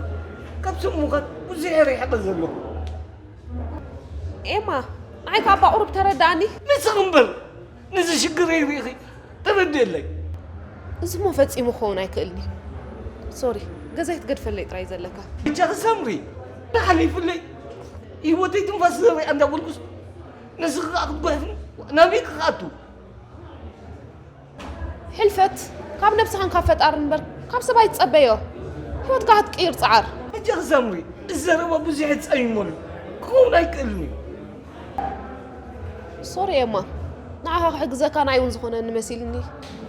ካብ ሰብ ምዃን ብዙሕ እየ ርሒቐ ዘለኹ። ኤማ፣ ንዓይ ካብ ቁሩብ ተረዳእኒ። ንስኺ እምበር ነዚ ሽግረይ ርኢኺ ተረድእለይ። እዚ እሞ ፈጺሙ ክኸውን ኣይክእልን እዩ። ሶሪ፣ ገዛይ ትገድፈለይ ጥራይ ዘለካ። ብጃኺ ሳምሪ፣ ተሓሊፍለይ። ህይወተይ ትንፋስ ዘሪኣ እንዳበልኩስ ንስኺ ከኣ ክትጓሕፍኒ? ናበይ ክኣቱ? ሕልፈት ካብ ነብስኻን ካብ ፈጣርን እምበር ካብ ሰብ ኣይትጸበዮ። ህይወትካ ክትቅይር ጸዓር። ብጃኺ ሳምሪ፣ እዚ ዘረባ ብዙሕ እየ ተጸሚመሉ። ክኸውን ኣይክእልን እዩ። ሶሪ ኤማ፣ ንዓኻ ክሕግዘካ ናይ እውን ዝኾነኒ መሲልኒ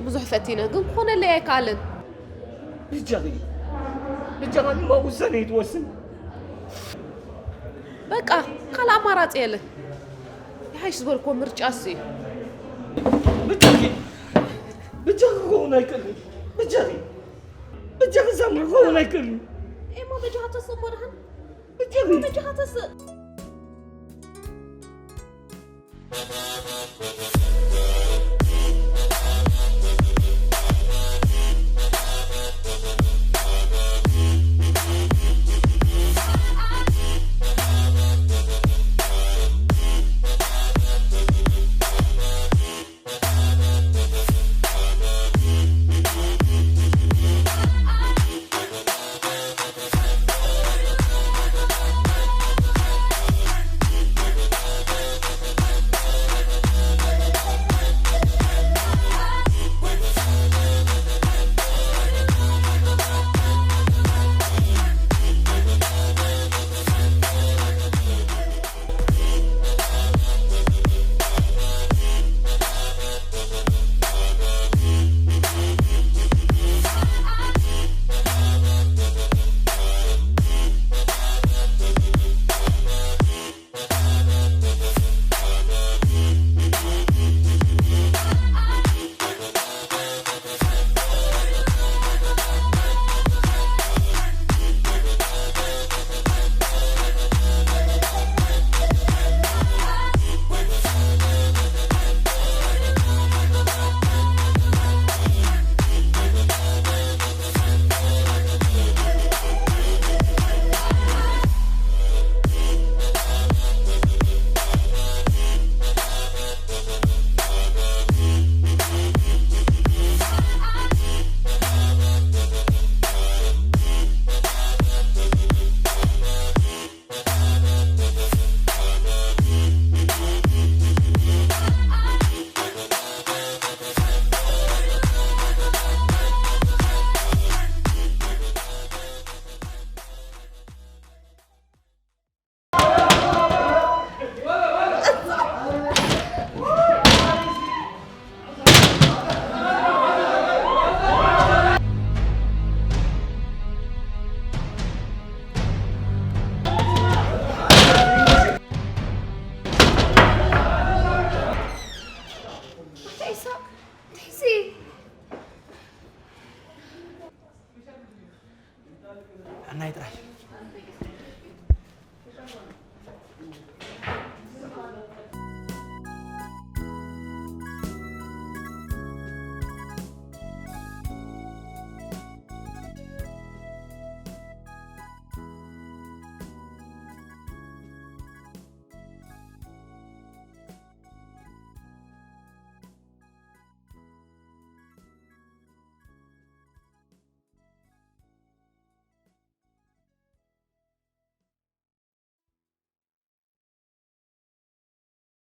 ብዙሕ ፈቲነ፣ ግን ክኾነለይ ኣይከኣለን። ብጃኺ፣ ብጃኻ ድማ ውሳነ ይትወስን። በቃ፣ ካልእ ኣማራጺ የለን። ይሓይሽ ዝበልክዎ ምርጫ እሱ እዩ። ብጃኺ፣ ብጃኺ ክኸውን ኣይክእልን። ብጃኺ፣ ብጃኺ ሳምሪ ክኸውን ኣይክእልን። ኤማ፣ በጃኻ ተስእ እኮ ደሓን። ብጃኺ። በጃኻ ተስእ። እንታይ ኢሳቅ? እንታይ እዚ? ጥዕናይ ጥራይ።